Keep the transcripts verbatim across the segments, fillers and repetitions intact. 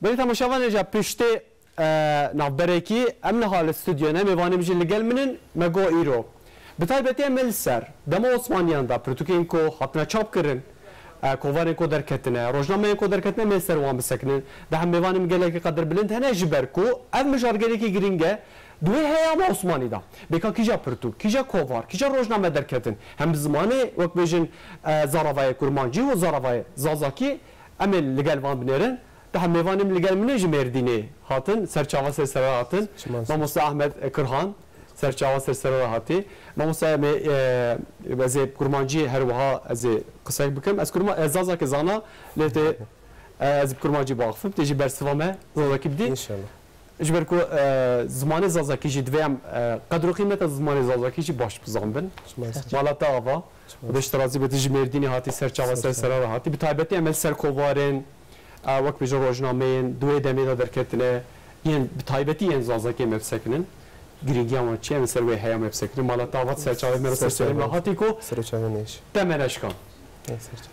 Belê temaşevanê, ji piştê, e, navberekî em niha li stûdyo ne, mêvanê min jî li gel min in, me got îro. Bi taybetî em ê li ser dema Osmaniyan de pirtûkên ku hatine çapkirin, e, kovarên ku derketine, rojnameyên ku derketine, em ê li ser wan bisekinin. De hem mêvanê min gelekî qedirbilind hene, ji ber ku ev mijar gelekî girîng e, di wê heyama Osmanî de. Bêka kîja pirtûk, kîja kovar, kîja rojname derketin, hem bi zimanê, wek bêjin, e, zaravayê kurmancî û zaravayê zazakî, em ê li gel van binêrin. Di hemêvanê min li gel min ê ji Mêrdînê hatin, ser çava ser sera hatin. Çima Mamoste Ahmed Kirhan, ser çava ser sera hatî. Mamoste em ê, e, ez ê kurmancî her wiha ez ê qisek bikim. Ez kurma-, ez zazakî zana, lê tê, e, ez bi kurmancî biaxifim, tê jî bersiva me zazakî bidî. Înşallah. Ji ber ku, e, zimanê zazakî jî divê em, e, qedr û qîmeta zimanê zazakî jî baş bizanbin. Çima Mala te ava. Xwedê ji te razî be, tu ji Mêrdînê hatî, ser çava ser sera re hatî. Bi taybetî em ê li ser kovarên, e, wek bêje rojnameyên di wê demê de derketine, yên bi taybetî yên zazakî em ê bisekinin. Girîngiya wan çi ye? Em ê ser wê heya em ê bisekinin. Mala te ava, ser çavê me re ser serê me hatî ku te me neşkan.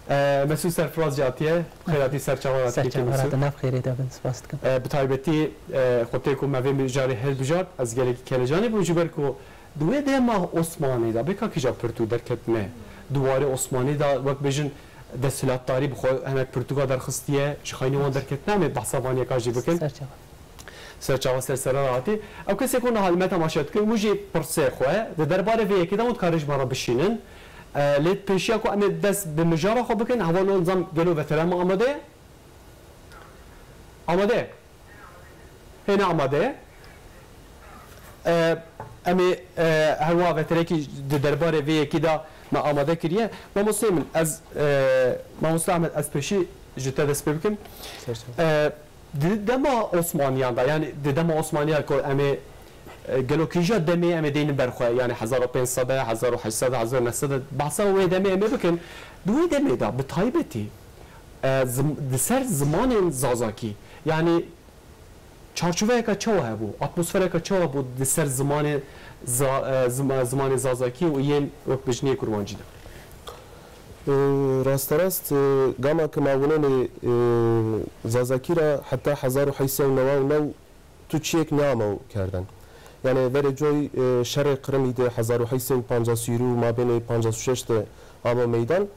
E, Mesûd Serfiraz jî hatiye. Xêr hatî, ser çava re hatî. Ser çava re hatî, nav xêrê de bin, spas dikim. E, bi taybetî, e, xwetê ku me vê mijarê hilbijart, ez gelekî kelecanî bûm, ji ber ku di wê dema Osmanî de bêka kîja pirtûk derketine, di warê Osmanî de, wek bêjin, desthilatdarî bi xwe hinek pirtûka derxistiye, ji xeynî wan derketine, em ê behsa van yeka jî bikin. Ser çava. Ser çava ser sera re hatî. Ew kesê ku niha li me temaşe dikin, wî jî pirsê xwe di derbarê vê yekê de hûn dikarin ji me re bişînin. E, lê pêşiya ku em ê dest bi mijara xwe bikin, hevalno nizam gelo veteran me amade ye? Amade ye? Hêne amade ye? E, em ê, e, her wiha veterekî di derbarê vê yekî de me amade kiriye. Mamosteyê min, ez, e, Mamoste Ahmed, ez pêşî ji te dest pê bikim. Ser çava. E, Di dema Osmaniyan de, yanî di dema Osmaniyan ku em ê, e, gelo kîja demê em ê deynin ber xwe, yanî hezar û pênc sed e, hezar û heşt sed e, hezar û neh sed e, behsa wê demê em ê bikin, di wê demê de bi taybetî, e, zim-, di ser zimanên zazakî, yanî çarçoveyeka çawa hebû, atmosfereka çawa bû di ser zimanê za-, e, zim-, e, zimanê zazakî û yên wek bijniyê kurmancî de? E, rasterast, e, gama ke ma winenê, e, zazakî re heta hezar û heşt sed û neway û new tu çiyek neame û kerden. Yani verê coy, e, şerê Qirimî de hezar û heşt sed û pancas û yîrû mabênê pancas û şeş de ame meydan.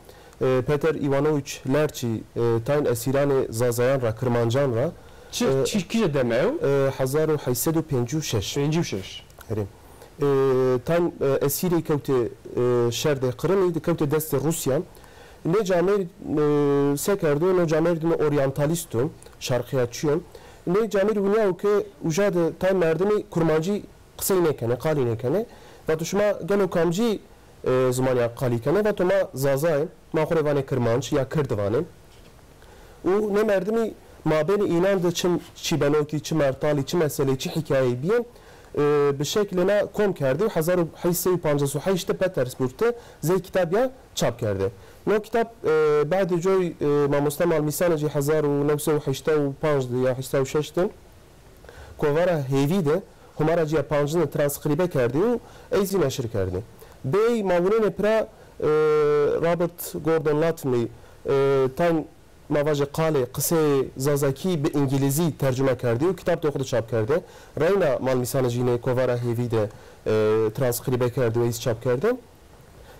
E, Peter Ivanoviç Lerçî, e, tayn esîranê zazayan re, kirmancan re, Çi, e, çi, kîje deme ew? E, hezar û heşt sed û pêncî û şeş. Pêncî û şeş. Erê. E, tayn, e, esîrê kewtê, e, şerdê Qirimî, di kewtê destê Rûsyan. Nê camêr, e, se kerdo, no camêr dime oryantalîst o, şarqiyatçî o. Nê camêr winiya o ke uca de tay merdimî kurmancî qisey nêkene, qalî nêkene. Vato şima gelo kamcî, e, zimaniya qalî kene? Vato ma zazayê, ma xwe rê vanê kirmanc ya kird vanê. Û ne merdimî mabênê înan de çi çîbenokî, çi mertalî, çi meselê, çi hikayeyî biyên, e, bi şeklêna kom kerdî û hezar û heşt sed û pancas û heşt de Petersburg de zey kitab ya çap kerde. No kitab, e, badê coy, e, mamoste Malmîsanê jî hezar û new sed û heşta û panc de ya heşta û şeş de kovara hêvî de Homara ciya pancin de transkrîbe kerdî û ey zî neşir kerdî. Bêyî mawinênê pira, e, Robert Gordon Latham, e, tayn ma vaje qalê qiseyê zazakî bi îngilîzî tercume kerdî û kitab tê xwe de çap kerde. Reyna Malmîsanê jî nê kovara hêvî de, e, transkrîbe kerdî û ey zî çap kerde.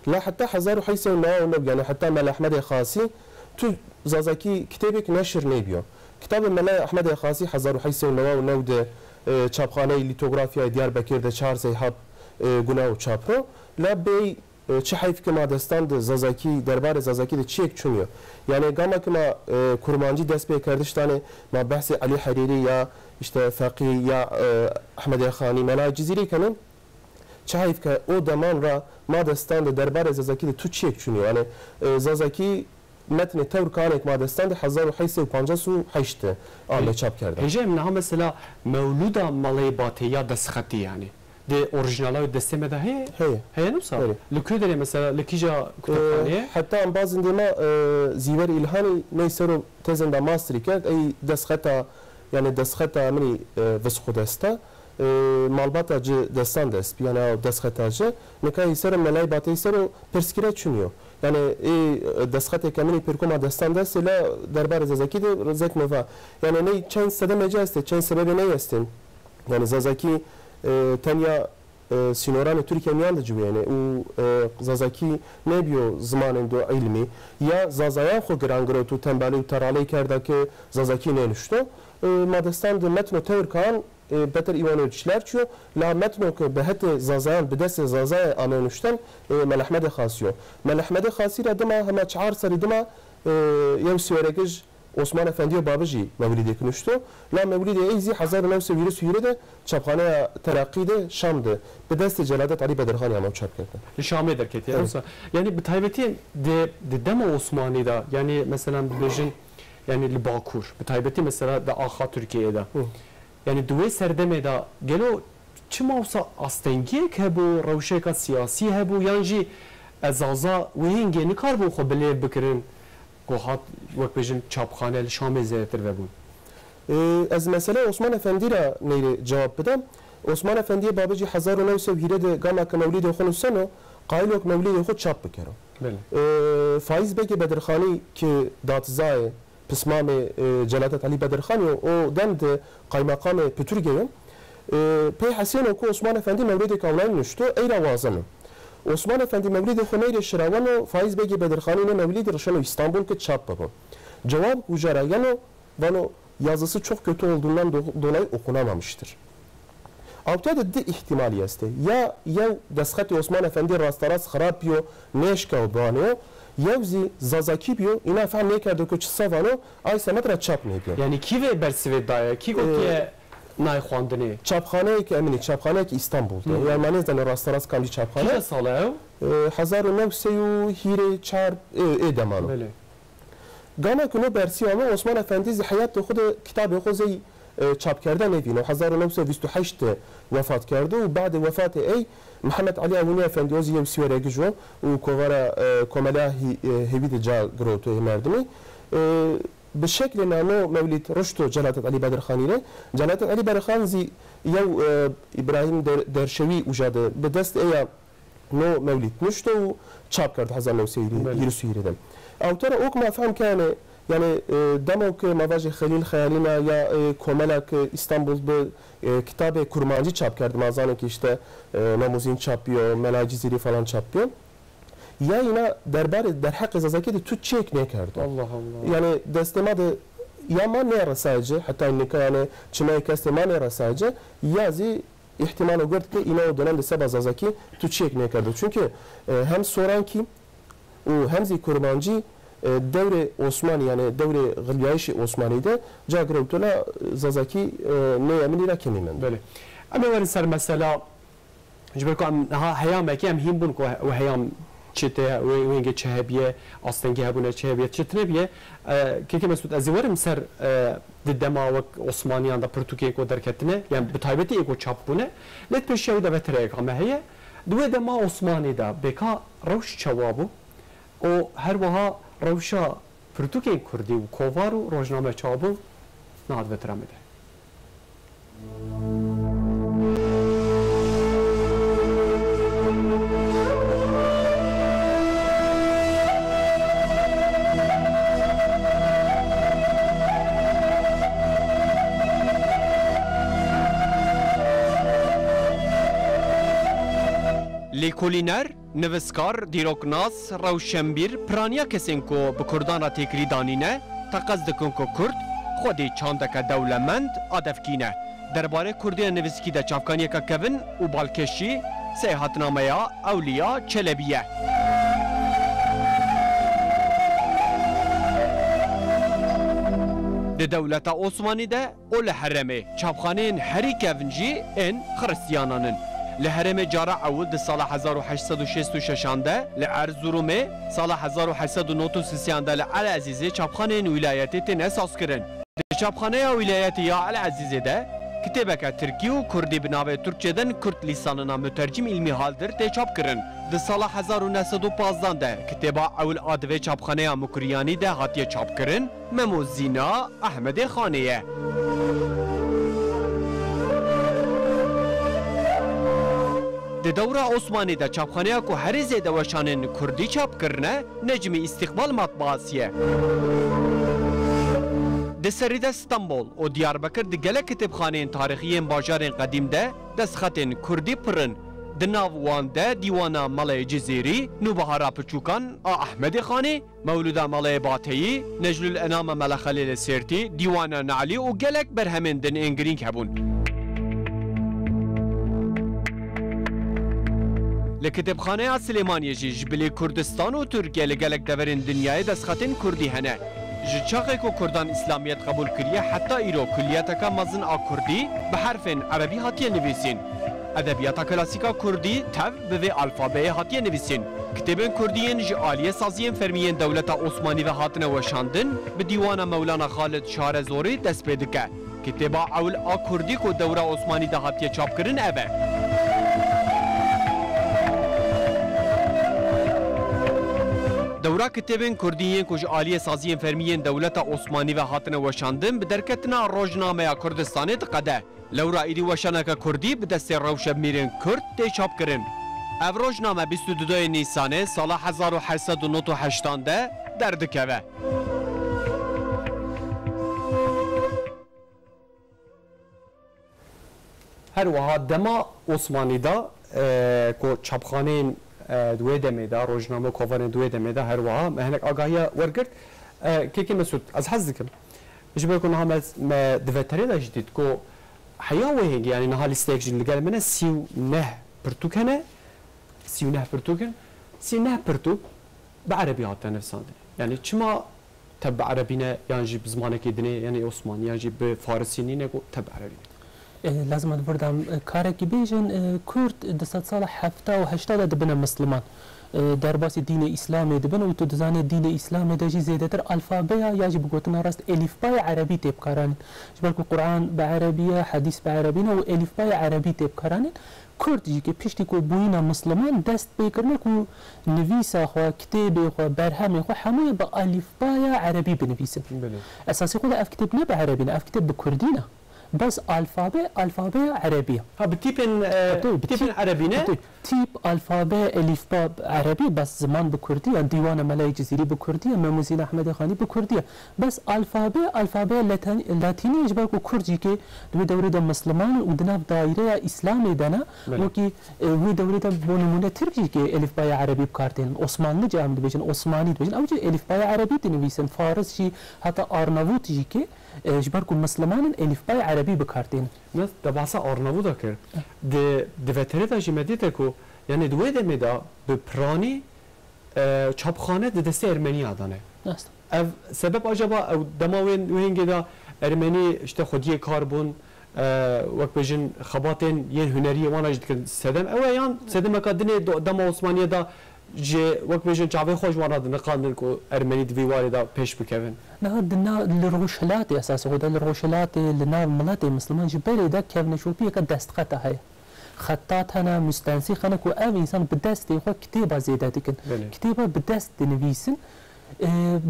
La heta hezar û heşt sed û neway û newê, yani heta Mela Ehmedê Xasî, tu zazakî kitêbek neşir nêbîyo. Kitabê Mela Ehmedê Xasî hezar û heşt sed û neway û newê de, e, çapxaneyê lîtografyayê Diyarbekir de çar sey hab, e, guna û çap ro. La bêy, e, çi heyf ke ma destan de zazakî, derbarê zazakî de çiyek çûniyo. Yani gama ke ma, e, kurmancî dest pê kerdiş danê, ma behsê Elî Herîrî ya, işte, Feqî ya, e, Ehmedê Xanî, Mela Cizîrî kenin. Çi heyf ke o deman ra ma destan de derbarê zazakî de tu çiyek çûnî. Yani, e, zazakî metnê tewr kanek ma destan de hezar û heşt sed û pancas û heşt de ame çap kerdan. Hêja em niha mesela Mewlûda Maleyê Batê ya destxetî yani. Di orijinala wê destê me de heye? Heye. Heye, ne wisa? Heye. Li ku derê mesela, li kîja kutubxaneyê? E, heta embazên dê ma, e, Zîwer Îlhanî ney ser o tezên de masterî kerd, ey destxeta, yani destxeta min î, e, vist xwe desta. E, malbata ci destan dest bi, yani ew destxeta ci. Nika î ser o melayê bateyî ser o pirsgire çiniyo. Yani ê, e, destxeteke min î pêrkoma destan dest ê, la derbarê Zazakî de zek meva. Yani ney çend sedemê ci estê, çend sebebê ney estên. Yani Zazakî, e, tenya, e, sînoranê Tirkiye miyan de ciwêne û, e, Zazakî nebiyo zimanên do îlmî. Ya Zazayan xwe giran girot û tembelî û teraley kerda ki Zazakî nênuşto. E, ma destan de metno tewr kan e, Peter Îwanoviç Lerço, la metno ke bi hetê Zazayan, bi destê Zazayê ame nuşten, e, Mel Ehmedê Xasî yo. Mel Ehmedê Xasî ra dima hema çar serî dima, e, yew Siwerekij Osman Efendî yo Babijî mewlîdêk nuşto. La mewlîdê ey zî hezar û new sed û hîrê de çapxaneya Teraqî de Şam de bi destê Celadet Elî Bedirxanî ame çap kerdin. Li Şamê derketiye. Evet. Wisa, yani bi taybetî di, di dema Osmanî de, yani mesela dibêjin, yani li Bakur, bi taybetî mesela di axa Tirkiyeyê de. Hı. Yani di wê serdemê de gelo çima wisa astengiyek hebû, rewşeka siyasî hebû, yan jî e, Zaza wê hingê nikaribûn xwe bi lêv bikirin ku hat, wek bêjin, çapxane li Şamê zêdetir vebûn? E, ez meseleya Osman Efendî ra neyrê cewab bidem. Osman Efendiyê Babicî hezar û new sed û hîrê de gama ke mewlîdê xwe nuseno, qayilok mewlîdê xwe çap bikero. Belê. E, Faiz Begê Bedirxanî ki datizayê pismamê, e, Celadet Elî Bedirxanî yo, o dem de qaymaqamê Piturgê yo. E, pey hesêno ku Osman Efendî mewlidê kawlayî nuşto, ey ra wazeno. Osman Efendî mewlidê xwe neyrê şiraweno, Faiz Begê Bedirxanî nê mewlidî rişeno Îstanbul ki çap bibo. Cewab uca ra yeno, vano, yazısı çok kötü olduğundan do-, dolayı okunamamıştır. Awtiya de di îhtimalî estê. Ya yew destxetê Osman Efendî rasterast xirab biyo, nêşkew biwaneyo, yew zî Zazakî biyo, îna fehm nêkerdo ku çi se vano, ay semed ra çap nêbiyo. Yani kî vê bersivê daye? Kî gotiye, ee, nayê xwendinê? Çapxaneyeke eminî, çapxaneyeke Îstanbul de. Hı. Yani ma nêzanê rasterast kamcî çapxane. Kîja sal e ew? Ee, hezar û new sey û hîrê çar ê, ê deman o. Belê. Gama ku no bersî ame, Osman Efendî zî heyatê xwe de kitabê xwe zey, e, çapkerde nevîno. Hezar û new sed û bîst û heşt de wefat kerdo û badê wefatê ey Mihemed Elî Ewûnî Efendî, o zî yew Siweregij o û kovara, e, Komela Hî-, e, Hêvî de ca giroto ê merdimî. E, bi şeklê na no mewlîd rişto Celadet Elî Bedirxanî rê. Celadet Elî Bedirxan zî yew, e, Îbrahîm Der-, Derşewî uca de bi dest ê ya no mewlîd nuşto û çap kerd hezar new sed û hîrê de. Awtore ok ma fehm kene, yani, e, dema ku ma vajê Xelîl Xeyalîna ya, e, Komela ki Îstanbul bi, e, kitabê kurmancî çap kerd, ma zanê ki işte, e, Namuzîn çap biyo, Mela Cizîrî falan çap biyo. Ya îna derbarê derheqê Zazakî de tu çêk nêkerdo. Allah Allah. Yani destê ma de ya ma nêresaye ci, heta nika yani çimeyê kestê ma nêresaye ci, ya zî îhtîmalo gird ke îna o dönem de seba Zazakî tu çiyek nêkerdo. Çunke, e, hem Sorankî û hem zî Kurmancî, e, dewrê Osmanî, yani dewrê xiliyayişê Osmanî de ca girewto la Zazakî, e, nê eminî ra kemî mendo. Belê. Em ê werin ser mesela, ji ber ku em niha heyamekê em hîn bûn ku we heyam çi tê, wê, wê hingê çi hebiye, astengî hebûne çi hebiye, çi tine biye. E, Kekê Mesûd, ez ê werim ser, e, di dema wek Osmaniyan de pirtûkên ku derketine, yan bi taybetî ê ku çap bûne, lê di pêşiya wî de vetireyeka me heye. Di wê dema Osmanî de bêka rewş çawa bû û her wiha rewşa pirtûkên kurdî û kovar û rojname çawa bû, niha di vetira me de. Lêkolîner, nivîskar, dîroknas, rewşenbîr, piraniya kesên ku bi kurdan re têkilî danîne, teqez dikin ku kurd xwedî çandeke dewlemend a devkî ne. Derbarê kurdiya nivîskî de çavkaniyeke kevin û balkêşî Seyhatnameya Ewliya Çelebî ye. Di dewleta Osmanî de û li herêmê çapxaneyên herî kevn jî ên xiristiyanan in. Li herêmê cara ewil di sala hezar û heşt sed û şêst û şeşan de li Erzurumê, sala hezar û heşt sed û nod û sêyan de li El Ezîzê çapxaneyên wîlayetê tên esaskirin. Di çapxaneya wîlayetê ya El Ezîzê de kitêbeke tirkî û kurdî bi navê Türkçeden Kürt lisanına mütercim ilmihaldir tê çapkirin. Di sala hezar û neh sed û pazdan de kitêba ewil a di vê çapxaneya Mukriyanî de hatiye çapkirin, Memo Zîna Ehmedê Xanê ye. Di dewra Osmanî de çapxaneya ku herî zêde weşanên kurdî çap kirine, Necmî Îstîqbal Matbaasî ye. Di serî de Stenbol û Diyarbekir di gelek kitêbxaneyên tarîxî yên bajarên qedîm de destxetên kurdî pir in. Di nav wan de Dîwana Melayê Cizîrî, Nûbihara Piçûkan a Ehmedê Xanî, Mewlûda Melayê Bateyî, Neclul Enama Mela Xelîlê Sêrtî, Dîwana Ne'lî û gelek berhemên din ên girîng hebûn. Li Kitêbxaneya Silêmaniyê jî ji bilî Kurdistan û Tirkiye li gelek deverên dinyayê destxetên kurdî hene. Ji çaxê ku Kurdan îslamiyet qebûl kiriye heta îro kulliyeteke mezin a kurdî bi herfên erebî hatiye nivîsîn. Edebiyata klasîk a kurdî tev bi vê alfabeyê hatiye nivîsîn. Kitêbên kurdî yên ji aliyê saziyên fermî yên dewleta Osmanî ve hatine weşandin, bi dîwana Mewlana Xalid Şarezorî dest pê dike. Kitêba ewl a kurdî ku dewra Osmanî de hatiye çapkirin ev e. Dewra kitêbên kurdî yên ku ji aliyê saziyên fermî yên dewleta Osmanî ve hatine weşandin, bi derketina Rojnameya Kurdistanê diqede. Lewra êdî weşaneke kurdî bi destê rewşenbîrên kurd tê çapkirin. Ev rojname bîst û du Nîsanê sala hezar û heşt sed û nod û heştan de derdikeve. Her wiha dema Osmanî de, e, ku çapxaneyên, e, di wê demê de, rojname kovarên di wê demê de her wiha me hinek agahiya wergirt. E, Kekê Mesûd, ez hez dikim. Ji ber ku niha me, me di veterê de jî dît ku heya wê hêngî, yanî niha lîsteyek jî li gel min e, sî û neh pirtûk hene, sî û neh pirtûk in, sî û neh pirtûk bi erebî hatine nivîsandinê. Yanî çima teb bi erebî ne, yan jî bi zimanekî dinê, yanî Osmanî, yan jî bi farisî nîne ku teb bi erebî ne? E, lazim e di vir de em, e, karekî bêjin, e, Kurd di sedsala hefta û heşta de dibine Misliman. E, derbasî dînê Îslamê dibin û tu dizanî dînê Îslamê de jî zêdetir alfabeya ya jî bi gotina rast elîfbayê erebî tê bikaranîn. Ji ber ku Quran bi erebî ye, hedîs bi erebî ne û elîfbayê erebî tê bikaranîn. Kurd jî ke piştî ku bûyîne Misliman dest pê kirine ku nivîsa xwe, kitêbê xwe, berhemê xwe hemûyê bi alîfbaya erebî binivîsin. Belê. Esasê xwe de ev kitêb ne bi erebî ne, ev kitêb bi kurdî ne. Bes alfabe, alfabeya erebî ye. Ha, bi tîpên, e, Tabii, bi tîpên tîp-, erebî ne? Tabii, tîp, alfabe, elîfba erebî, bes ziman bi kurdî ye. Dîwana Melayê Cizîrî bi kurdî ye, Mem Husîn Ehmedê Xanî bi kurdî ye. Bes alfabe, alfabeya leten-, latînî ye, ji ber ku kurd jî ke di wê dewrê de Misliman in û di nav daîreya Îslamê de ne, Belê. wekî, e, wê dewrê de bo nimûne Tirk jî ke elîfbaya erebî bi kar tênin. Osmanlıca em dibêjin, Osmanî dibêjin. Ew jî elîfbaya erebî dinivîsin. Faris jî, heta Arnavût jî ke, e, ji ber ku Misliman in, elîfbaya erebî bi kar tênin. Ne, te behsa Arnavûda kir. Di, di veterê de jî me dîte ku, yanî di wê demê de bi piranî, e, çapxane di destê Ermeniya de ne. Rast. Ev sebeb acaba ew dema wê, wê hingê de Ermenî işte xwediyê kar bûn, e, wek bêjin xebatên yên huneriyê wana jî dikirin. Sedem ew e yan sedemeka dinê do-, dema Osmaniye de ji, wek bêjin, çavê xwe ji wan re diniqandin ku Ermenî di vî warê de pêş bikevin? Niha di na-, li rojhilatê, esasê xwe de li rojhilatê, li nav miletê Misliman ji berê de kevneşopiyeke destxeta heye. Xetat hene, mustensîx hene ku ev însan bi destê xwe kitêba zêde dikin. Belê. Kitêba bi dest dinivîsin. E,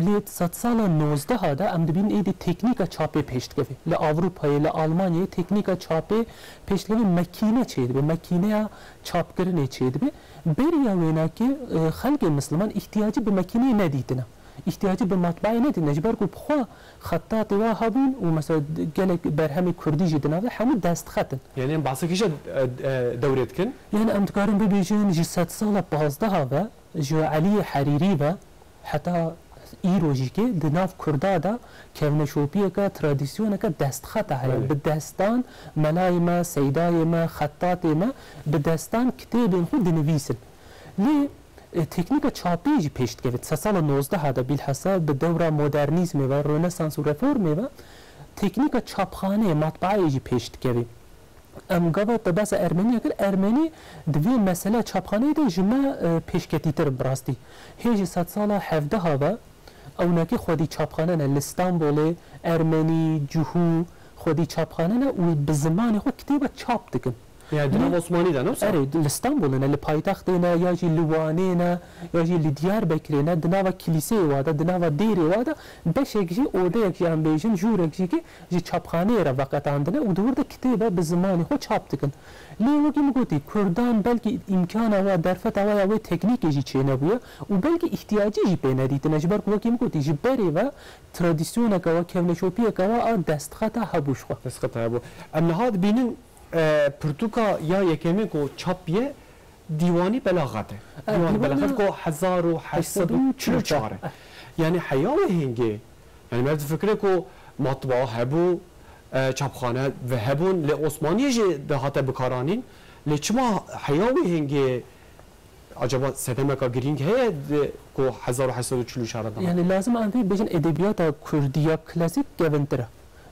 lê sedsala nozdeha de em dibînin êdî teknîka çapê pêş dikeve. Li Ewropayê, li Almanyayê teknîka çapê pêş dikeve, mekîne çêdibe, mekîneya çapkirinê çêdibe. Beriya wênakê, e, xelkê Misliman îhtiyacî bi mekîneyê nedîtine. Îhtiyacî bi matbaayê nedîtine. Ji ber ku bi xwe xetatê wa hebûn û mesela gelek berhemê kurdî jî di nav de hemû destxet in. Yanî em behsa kîja, e, e, dewrê dikin? Yanî em dikarin bibêjin ji sedsala pazdeha ve, ji Eliyê Herîrî ve heta îro jî ke di nav kurda de kevneşopiyeke, tradisyoneke destxeta heye. Belê. Bi destan melayê me, seydayê me, xetatê me bi destan kitêbên xwe dinivîsin. Lê, e, teknîka çapê jî pêş dikeve. Di sedsala nozdeha de bîlhesa bi dewra modernîzmê ve, Rönesans û reformê ve teknîka çapxaneyê, matbaayê jî pêş dikeve. Em gava te behsa Ermeniya kir, Ermenî di vê meseleya çapxaneyê de ji me, e, pêşketîtir in bi rastî. Hê ji sedsala hevdeha ve ewnekî xwedî çapxane ne li Stenbolê, Ermenî, Cihû, xwedî çapxane ne û bi zimanê xwe kitêba çap dikin. Yani di nav Osmanî de ne wisa? Erê, li Stenbolê ne, li paytextê ne, ya jî li Wanê ne, ya jî li Diyarbekirê ne, di nava kilîseyê wa de, di nava dêrê wa de, beşek jî, odeyek jî em bêjin, jûrek jî ki ji çapxaneyê re veqetandine û di wir de kitêbe bi zimanê xwe çap dikin. Lê wekî min gotî, Kurdan belkî îmkana wa, derfeta wa ya wê teknîkê jî çênebûye û belkî îhtiyacî jî pê nedîtine. Ji ber ku wekî min gotî, ji berê ve tradisyoneke wa, kevneşopiyeke wa a destxeta hebû ji xwe. Destxeta hebû. Em niha dibînin, e, pirtûka ya yekemîn ku çap ye, Dîwanî Belaxet e. E, Dîwanî Dîwana Belaxet ku hezar û heşt sed û çil û çar e. Yanî heya wê hingê, yanî me difikire ku matbaa hebû, e, çapxane ve hebûn, lê Osmaniyê jî dihate bikaranîn. Lê çima heya wê hingê, acaba sedemeka girîng heye di, ku hezar û heşt sed û çil û çar de? Yanî lazim em vê bêjin edebiyata kurdî ya klasîk kevintir e.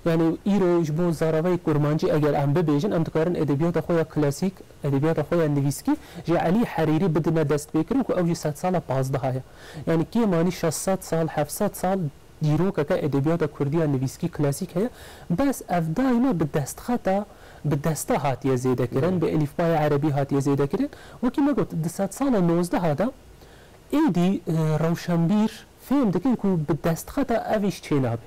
Yanî îro ji bo zaravayê kurmancî eger em bibêjin, em dikarin edebiyata xwe ya klasîk, edebiyata xwe ya nivîskî ji Elî Herîrî bidine destpêkirin ku ew jî sedsala pazdeh ye. Yanî kêmanî şeş sed sal, heft sed sal dîrokeke edebiyata kurdî ya nivîskî klasîk heye. Bes ev daîma bi destxeta, bi desta hatiye zêdekirin, bi elîfbaya erebî hatiye zêdekirin. Wekî me got, di sedsala nozdeh de êdî, e, rewşenbîr fêm dikin ku bi destxeta ev îş çênabe.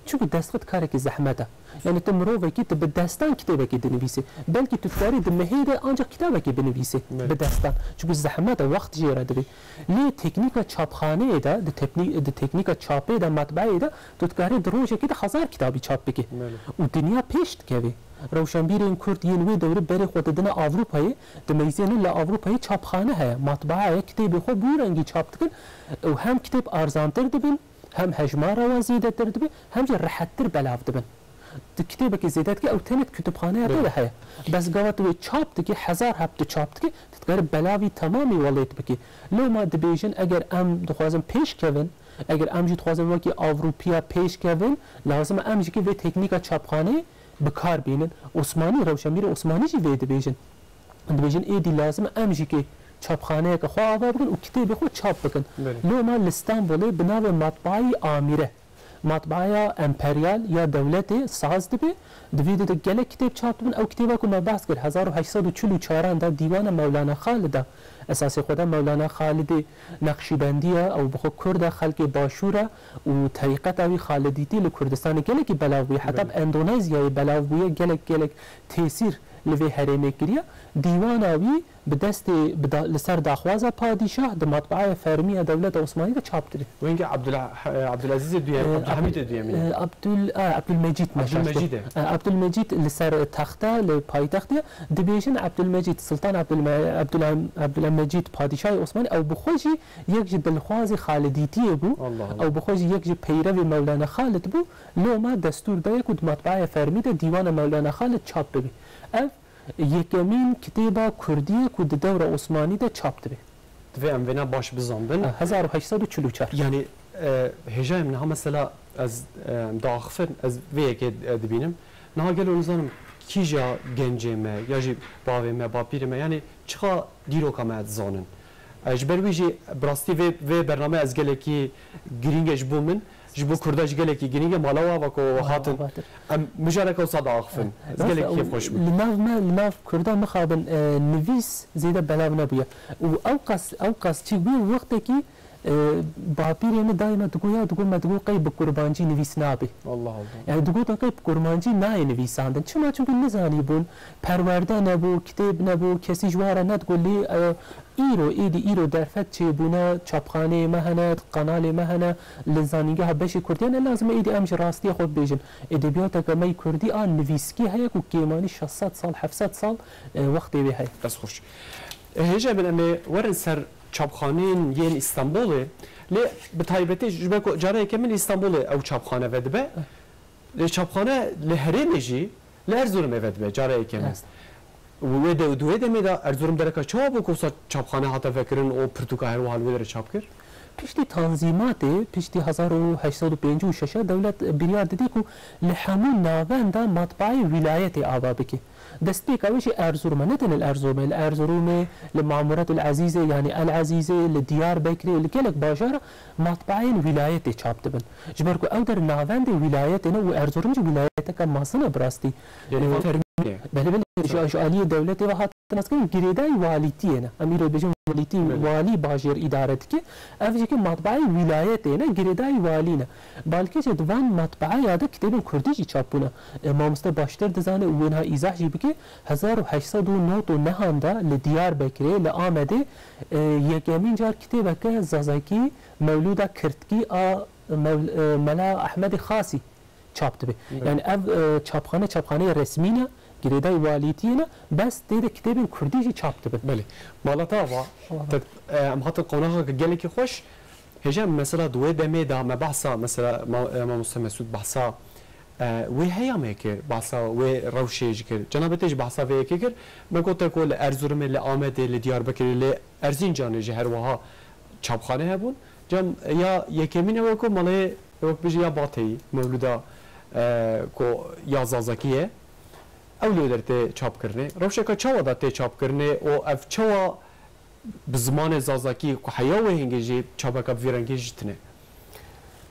Çunku destxet karekî zehmet e. Yanî tu mirovekî, tu bi destan kitêbekî dinivîsî. Belkî tu dikarî di mehê de ancak kitabekî binivîsî. Belê. Bi destan. Çunku zehmet e, wext jê re divê. Lê teknîka çapxaneyê de, di tepnî-, di teknîka çapê de, matbaayê de, tu dikarî di rojekê de hezar kitabî çap bikî. Belê. Û dinya pêş dikevê. Rewşenbîrên Kurd yên wê dewrê berê xwe didine Ewropayê, dimeyzênin li Ewropayê çapxane heye, matbaa heye, kitêbê xwe bi wî rengî çap dikin û hem kitêb arzantir dibin, hem hejmara wan zêdetir dibe, hem jî rehettir belav dibin. Tu kitêbekê zêde dike, ew tenê di kutubxaneya te de heye. Bes gava tu wê çap dikî, hezar heb tu çap dikî, tu dikarî belavî temamî welêt bikî. Loma dibêjin, eger em dixwazin pêş kevin, eger em jî dixwazin wekî Ewropiya pêş kevin, lazim e em jî ki vê teknîka çapxaneyê bi kar bînin. Osmanî, rewşenbîrê Osmanî jî vê dibêjin. Dibêjin, êdî lazim e em jî ki çapxaneyeke xwe ava bikin û kitêbê xwe çap bikin. Belê. Loma li Stenbolê bi navê Matbaayî Amîre, matbaaya emperyal ya dewletê saz dibe, di vî de gelek kitêb çap dibin. Ew kitêba ku me behs kir, hezar û heşt sed û çil û çaran de Dîwana Mewlana Xalid e. Esasê xwe de Mewlana Xalidê Neqşîbendî ye, ew bi xwe Kurd e, xelkê Başûr e û terîqeta wî Xalidîtî li Kurdistanê gelekî belav bûye. Heta bi Endonezyayê belav bûye, gelek, gelek tesîr li vê herêmê kiriye. Dîwana wî bi destê, bi da-, li ser daxwaza padîşah di matbaaya fermî ya dewleta Osmanî de çap dibî. Wengê Abdullah-, Abdulazîzê Duyem-, Ee, Abdulhamîdê Duyemîn e. Ee, Abdul-, a, Abdulmecîd meşaş Abdulmecîd e. Ee, Abdulmecîd li ser texta, li paytextê, dibêjin Abdulmecîd, Sultan Abdulme-, Abdulhem-, Abdulmecîd padîşahê Osmanî, ew bi xwe jî yek ji dilxwazê Xalidîtiyê bû. Allah Allah. Ew bi xwe jî yek ji peyrevê Mewlana Xalid bû. Loma destûr daye ku di matbaaya fermî de Dîwana Mewlana Xalid çap bibe. Ev yekemîn kitêba kurdî ye ku di dewra Osmanî de çap dibe. Divê em vêna baş bizanbin. E, hezar û heşt sed û çil û çar. Yanî, e, hêja em niha mesela ez, e, em diaxifin, ez vê yekê, e, dibînim. Niha gelo nizanim kîja gencê me ya jî bavê me, bapîrê me, yanî çiqa dîroka me dizanin. E, ji ber wî jî bi rastî vê, vê bername ez gelekî girîng e ji bo min. Ji bo Kurda jî gelekî girîng e, mala we ava ku we hatin. Em mijareke wisa diaxifin. Ez gelekî kêfxweş bûm. Li nav me, li nav Kurda mixabin, e, nivîs zêde belav nebûye. Û ew qas, ew qas çi bûye wextekî, e, bapîrê min daîma digo ya, digo me digo qey bi kurmancî nivîs nabe. Allah Allah. Yani digotin qey bi kurmancî nayê nivîsandin. Çima? Çimkî nizanîbûn, perwerde nebû, kitêb nebû, kesî ji wan re nedigo lê, e, Îro, êdî îro derfet çêbûne, çapxaneyê me hene, kanalê me hene, li zanîngeha beşê Kurdiyan e, lazim e êdî em ji rastiyê xwe bibêjin. Edebiyateke me yê Kurdî a nivîskî heye ku kêmanî şeş sed sal, heft sed sal, e, wextê wê heye. Dest xweş. E, hêja min em ê werin ser çapxaneyên yên Îstanbulê, lê bi taybetî ji ber ku careyeke min Îstanbulê ew çapxane vedibe. Lê çapxane li herêmê jî li Erzurumê vedibe, careyeke min. Rast. Û wê de, di wê demê de Erzurum dereka çawa bû ku wisa çapxane hate vekirin û pirtûka her wiha li wê derê çap kir? Piştî tanzîmatê, piştî hezar û heşt sed û pêncî û şeş dewlet biryar didî ku li hemû navenda matbaayê wîlayetê ava bike. Destpêka wê jî Erzurum e, ne tenê li Erzurumê, li Erzurumê, li Mamuret el Ezîzê, yanî El Ezîzê, li Diyarbekirê, li gelek bajara matbaayên wîlayetê çap dibin. Ji ber ku ew der navendê wîlayetê ne û Erzurum jî wîlayeteke mezin e bi rastî. Yanî Ee, van fermî Belê, belê, ji, ji aliyê dewletê ve hatin naskirin, girêdayî walîtiyê ne. Em îro dibêjin walîtî, Belê. walî bajêr îdare dike. Ev jî ki matbaayê wîlayetê ne, girêdayî walî ne. Balkêşê di van matbaaya de kitêbên kurdî jî çap bûne. E, mamoste baştir dizane û wê niha îzah jî bike. Hezar û heşt sed û nod û nehan de li Diyarbekirê, li Amedê, e, yekemîn car kitêbeke zazakî, Mewlûda Kirdkî a Mewl-, e, Mela Ehmedê Xasî çap dibe. Evet. Yani ev, e, çapxane, çapxaneyê resmî ne, girêdayî walîtiyê ne, bes tê de kitêbên kurdî jî çap dibe. Belê. Malata ava, Ava. te, e, em hatin qonaxeke gelekî xweş. Hêja mesela di wê demê de me behsa, mesela ma-, e, mamoste Mesûd behsa, e, wê heyamê kir, behsa wê rewşê jî kir. Cenabê te jî behsa vê yekê kir. Me gote ku li Erzurumê, li Amedê, li Diyarbekirê, li Erzîncanê jî her wiha çapxane hebûn. Cem ya yekemîn ew e ku malê wek bijî ya Bateyî, Mewlûda, e, ku ya Zazakî ye. Ew li wê derê tê çapkirinê. Rewşeke çawa da tê çapkirinê û ev çawa bi zimanê Zazakî ku heya wê hingê jî çapeka bi vî rengî jî tune?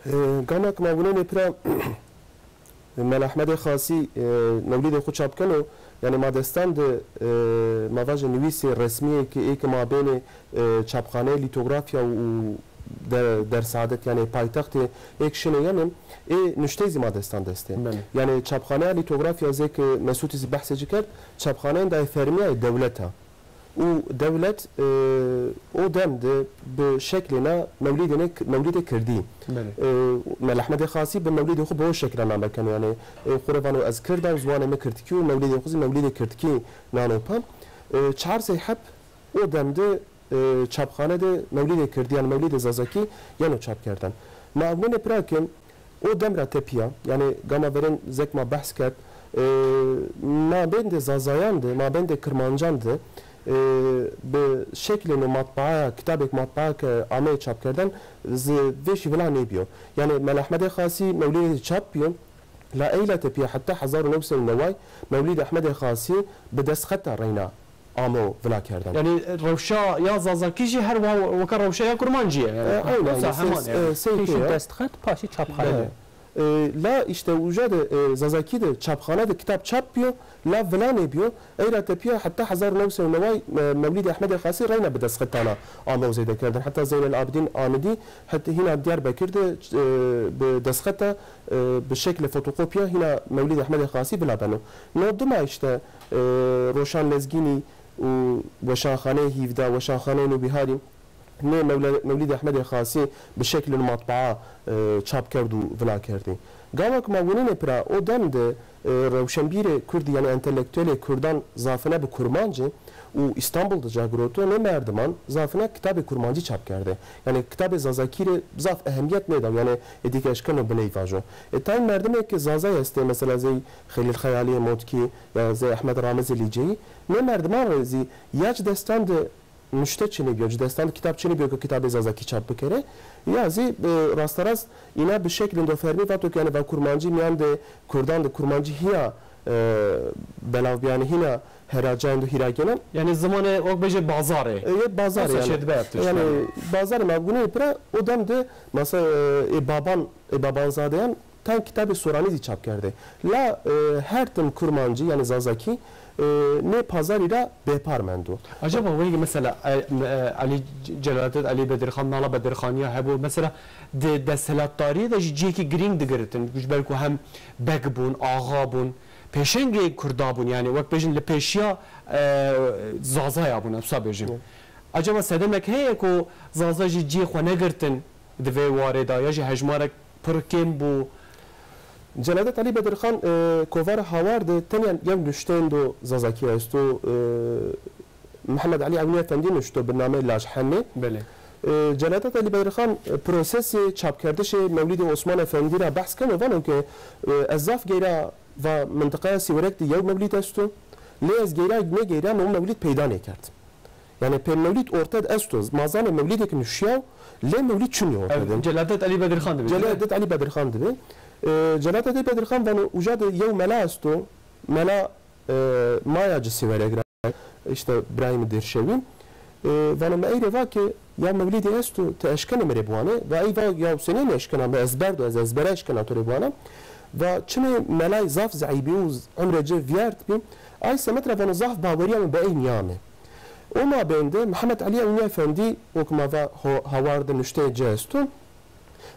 E, gama ku me winênê pira Mela Ehmedê Xasî, e, mewlîdê xwe çap keno, yanî ma destan de, e, ma vaje nivîsê resmiyê ki ê ki ma bênê, e, çapxaneyê lîtografya û de-, dersadet, yanî paytextê ê ki şinê yenin, ê nuşteyê zî ma destan destê. Belê. Yanî çapxaneya lîtografya zê ki Mesûtî zî behsê ci kerd, çapxaneyên dayê fermiyayê dewleta. Û dewlet, e, o dem de bi şeklê na mewlîdê ne, mewlîdê kirdî. Belê. E, Mela Ehmedê Xasî bi mewlîdê xwe bi o şekla name keno, yanî, e, xwe re vano ez kird a û ziwanê me kirdkî û mewlîdê xwe zî mewlîdê kirdkî nano pa. E, çar sey heb o dem de, e, çapxane de mewlîdê kirdî yan mewlîdê zazakî yeno çapkerdan. Ma ev nene pira ke O dem ra tepiya, yanî gama verên zek ma behs kerd, e, mabêndê Zazayan de, mabêndê Kirmancan de, e, bi şeklê no matbaaya, kitabek matbaaya ke ameyê çapkerdan, zi vê şî vila nêbiyo. Yanî Mela Ehmedê Xasî mewlîdê çap biyo, la eyla tepiya heta hezar û new sed û neway mewlîdê Ehmedê Xasî bi destxeta reyna amo vila kerdan. Yanî rewşa ya Zazakî jî her wiha weke rewşa ya Kurmancî ye. Yanî E, aynen, wisa yanî heman sey-, yani. e, sey Pêşî tê ya. Destxet, paşî çapxane. Evet. E, la işte uca de, e, Zazakî de çapxane de kitap çap biyo, la vila nêbiyo. Eyra tepiya heta hezar û new sed û neway, e, Mewlîdê Ehmedê Xasî reyna bi destxetana amo zêde kerdin. Heta Zeynel Abidîn Amidî, heta hîna Diyarbekir de, e, bi destxeta, e, bi şeklê fotokopya hîna Mewlîdê Ehmedê Xasî vila beno. No dima işte, e, Roşan Lezgînî û Weşanxaneyê Hîvda, Weşanxaneyê Nûbîharî nê Mewle-, Mewlîdê Ehmedê Xasî bi şeklên matbaa, e, çap kerd û vila kerdî. Gava ku me winînê pira, o dem de, e, rewşenbîrê kurdî, yanî entelektuelê kurdan zafine bi kurmancî û Îstanbul de ca giroto, nê merdiman zafine kitabê kurmancî çap kerdê. Yanî kitabê zazakî rê zaf ehemiyet nêdaw, yanî êdî ke eşkeno bineyvajo. E, tayîn merdimê ke zazay estê, mesela zey Xelîl Xeyaliyê Motkî ya zey Ehmed Ramizê Lîceyî, nê merdiman rê zî ya ci destan de nuşte çinî biyo, ci destan de kitab çinî biyo ke kitabê zazakî çap bikerê. Ya zî, e, rasterast îna bi şeklên do fermî vato ke, yanî va kurmancî miyan de kurdan de kurmancî hîna, e, belav biyanî hîna heracayan do hîra gênan. Yanî zimanê wek bêje bazarê. E, yê bazarê Nasıl yanî. Şey dibe yaptı işte. Yanî bazarê me gunê pira o dem de mesela, e, ê baban, ê babanzadeyan Ten kitabê soranî zî çap kerdê. La, e, her tim kurmancî, yanî zazakî, e, nê pazarî ra bêpar mendo. Acaba wê mesela, e, m-, e, Elî C-, Celadet Elî Bedirxan, Mala Bedirxaniya hebû, mesela di desthilatdariyê de jî cihekî girîng digiritin. Ji ber ku hem beg bûn, axa bûn, pêşengê kurda bûn, yanî wek bêjin li pêşiya, e, zazaya bûn, em wisa bêjin. Hı. Acaba sedemek heye ku zaza jî cihê xwe negirtin di vê warê de, ya jî hejmarek pir kêm bû. Celadet Elî Bedirxan, e, kovara Hawar de tenya yew nuşteyên do zazakî esto, e, Mihemed Elî Ewnî Efendî nuşto bi nameyê Lajhemê. Belê. E, Celadet Elî Bedirxan, e, prosesê çapkerdişê Mewlîdê Osman Efendî ra behs keno, vano ke, e, ez zaf geyra va mintiqaya Sîwerek de yew mewlîd esto, lê ez geyra negeyra no mewlîd peyda nêkerd. Yanî pê mewlîd orte de esto, ma zanê mewlîdek nuşiyaw, lê mewlîd çinî orte de. Ev Celadet Elî Bedirxan dibe, değil mi? Celadet Elî Bedirxan dibe. E, Celadet Elî Bedirxan vano uca de yew mela esto, mela, e, maya ci Sîwerek ra, işte Birahîm Dêrşewî. E, vano me ey rê va ke ya mewlîdê esto, ti eşkenê mi rê biwane? Va ey va ya senê mi eşkena, mi ezber do, ez ezbere eşkena to rê biwane. Va çimê melay zaf zeîbî û z-, umrê ci viyart bî, ay semet re vano zaf baweriya min bi ey niyame. O mabên de Mihemed Elî Ewnî Efendî, wek ma va ho-, hawar de nuşteyê ci esto,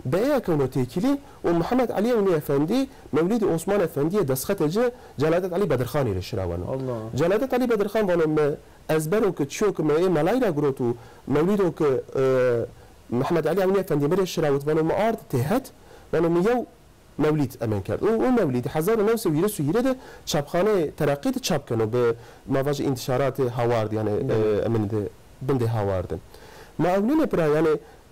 bi ey kewno têkilî û Mihemed Elî Ewnî Efendî mewlîdê Osman Efendî yê destxetê ci Celadet Elî Bedirxanî rê şiraweno. Allah. Celadet Elî Bedirxan vano mi ez bero ki çiyo ki me ê melay ra girot û mewlîdo ki, e, Mihemed Elî Ewnî Efendî mi rê şirawit, vano mi ard tê het, vano mi yew mewlîd emin kerd. Û, û mewlîd hezar û new sed û hîrê û hîrê de çapxaneyê Tereqî de çap keno bi mavajê întişaratê hawar de, yani, Belê. e, emin de, bin de hawar de. Ma ewnîne pira, yani,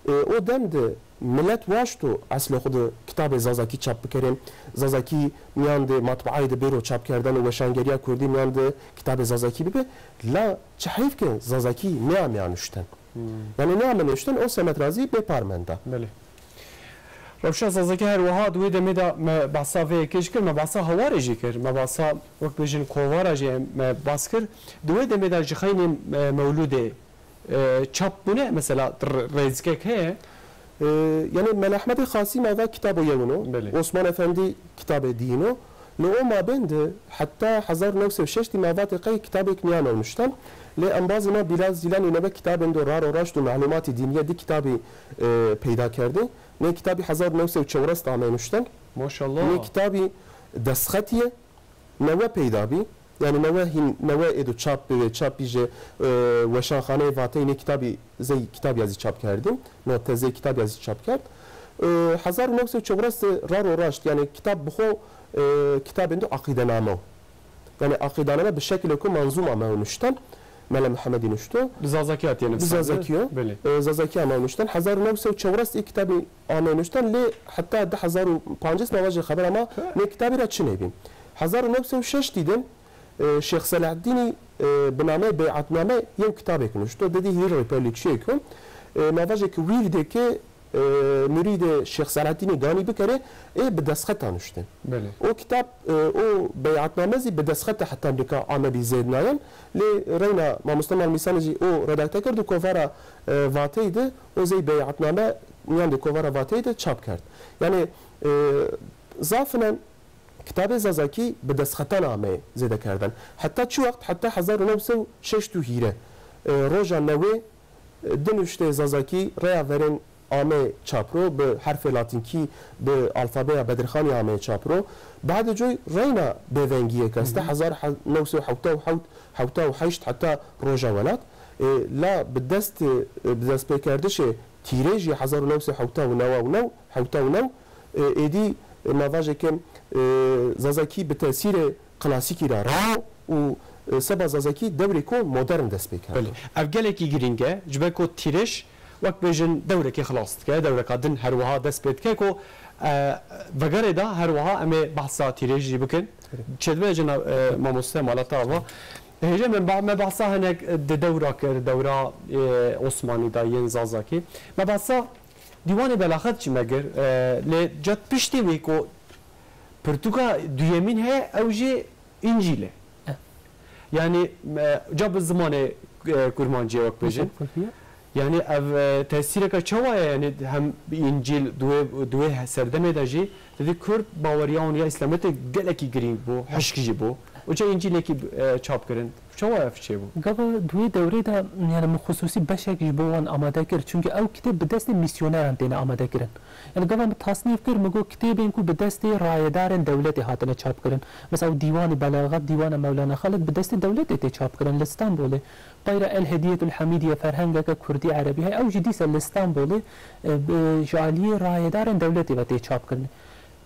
e, o dem de milet waşto eslê xwe de kitabê Zazakî çap bikerê, Zazakî miyan de matbaayê de bêro çapkerdan û weşangeriya Kurdî miyan de kitabê Zazakî bibe. La çi heyf ke Zazakî neyame nuşten. Hmm. Yani neyame nuşten, o semet razî bê par menda. Belê. Rewşa Zazakî her wiha di wê demê de me behsa vê yekê jî kir, me behsa hawarê jî kir, me behsa wek bêjin kovara jî me bas kir. Di wê demê de ji xeynê, e, mewlûdê, e, çap bûne, mesela r-, rêzikek heye? E, yani Mela Ehmedê Xasî mava kitabo yewin o, Belê. Osman Efendî kitabê dîn o. Li o mabên de heta hezar û new sed û şeş dî mavatê qey kitabêk niya me nuşten. Lê embazê me Bilal Zîlanî nebe kitabên do Rar û Raşt û Melûmatî Dîniye di kitabî, e, peyda kerdî. Nê kitabî hezar û new sed û çewres de ame nuşten. Maşallah. Nê kitabî destxetî ye, newe peyda bî. Yani newe hîn, newe êdo çap bibê, çap bî ji, e, Weşanxaneyê Vateyî nê kitabî zey kitabî ya zî çap kerdî. No tezê kitabî ya zî çap kerd. E, hezar û new sed û çewres de Rar û Raşt, yani kitab bi xwe, e, kitabên do aqîdename o. Yani aqîdaname bi şekilê ku manzûm ame nuşten, Mele Mihemedî nuşto. Bi Zazakî hatiye Bi nivîsandin. Zazakî yo. Belê. E, Zazakî ame nuşten. Hezar û new sed û çewres ê kitabî ame nuşten, lê heta du hezar û pancês me vajê xeber ama Ha. nê kitabî ra çi nebî. Hezar û new sed û şeş dî de, e, Şêx Selahaddînî, e, bi nameyê Beyatname yew kitabêk nuşto. Dedî hîrê rêpelî çiyêk yo. E, me vajê ki wîrdê ki e, murîdê Şêx Selahaddînê Ganî bikerê, ê bi destxeta nuştin. Belê. O kitab, e, o beyatname zî bi destxeta heta nika ame bî zêdnayen. Lê reyna mamoste Malmîsanê jî o redakte kir û kovara, e, Vateyî de o zey beyatname miyan de kovara Vateyî de çap kerd. Yani, e, zafinen kitabê Zazakî bi destxetan ame zêde kerden. Heta çi wext? Heta hezar û new sed û şeş û hîrê. E, roja newê, e, di nuştê Zazakî rêya verên ame çapro, bi herfê latînkî, bi alfabeya Bedirxanî ame çapro. Badê coy reyna bêvengiyê keste, Mhm. hezar new sed û hewta û hewt, hewta û heşt heta roja welat. E, la bi dest, e, bi destpêkerdişê tîrêjî hezar û new sed û hewta û new û new, hewta û new, e, êdî, e, me vajê ke, e, Zazakî bi tesîrê klasîkî re rawo û, e, seba Zazakî dewrêko modern dest pê kir. Belê. Ev gelekî girîng e, ji ber ku tîrêj, wek bêjin, dewrekê xilas dike, dewreka din her wiha dest pê dike ku, e, vegerê de her wiha em ê behsa tîrêj jî bikin. Belê. Çêdibe cina, e, mamoste mala te ava. Hêje min ba-, me behsa hinek di dewra kir, dewra, e, Osmanî de yên Zazakî. Me behsa Dîwanê Belaxet jî me kir, e, lê cat piştî wê ku pirtûka duyemîn heye, ew jî Încîl e. Eh. Yanî, e, ca bi zimanê, e, kurmancî ye wek bêjin. Kurmancî ye. Yanî ev, e, tesîreke çawa ye? Yanî hem Încîl di wê, di wê serdemê de jî, didî Kurd baweriya wan ya Îslametê gelekî girîng bû, hişk jî bû. Uca Încîlekî, e, çap kirin. Çawa ev çêbû? Gava di wê dewrê de, yani, min xusûsî beşek ji bo wan amade kir. Çunke ew kitêb bi destê misyoneran têne amade kirin. Yani, gava min tasnîf kir, min got, kitêbên ku bi destê rayedarên dewletê hatine çap kirin. Mesela, ew Dîwanê Belaxet, Dîwana Mewlana Xalid bi destê dewletê tê çap kirin li Stenbolê. Peyra El Hediyetul Hamidiye ferhengeke kurdî erebî heye. Ew jî dîsa li Stenbolê, e, bi, ji aliyê rayedarên dewletê ve tê çap kirin.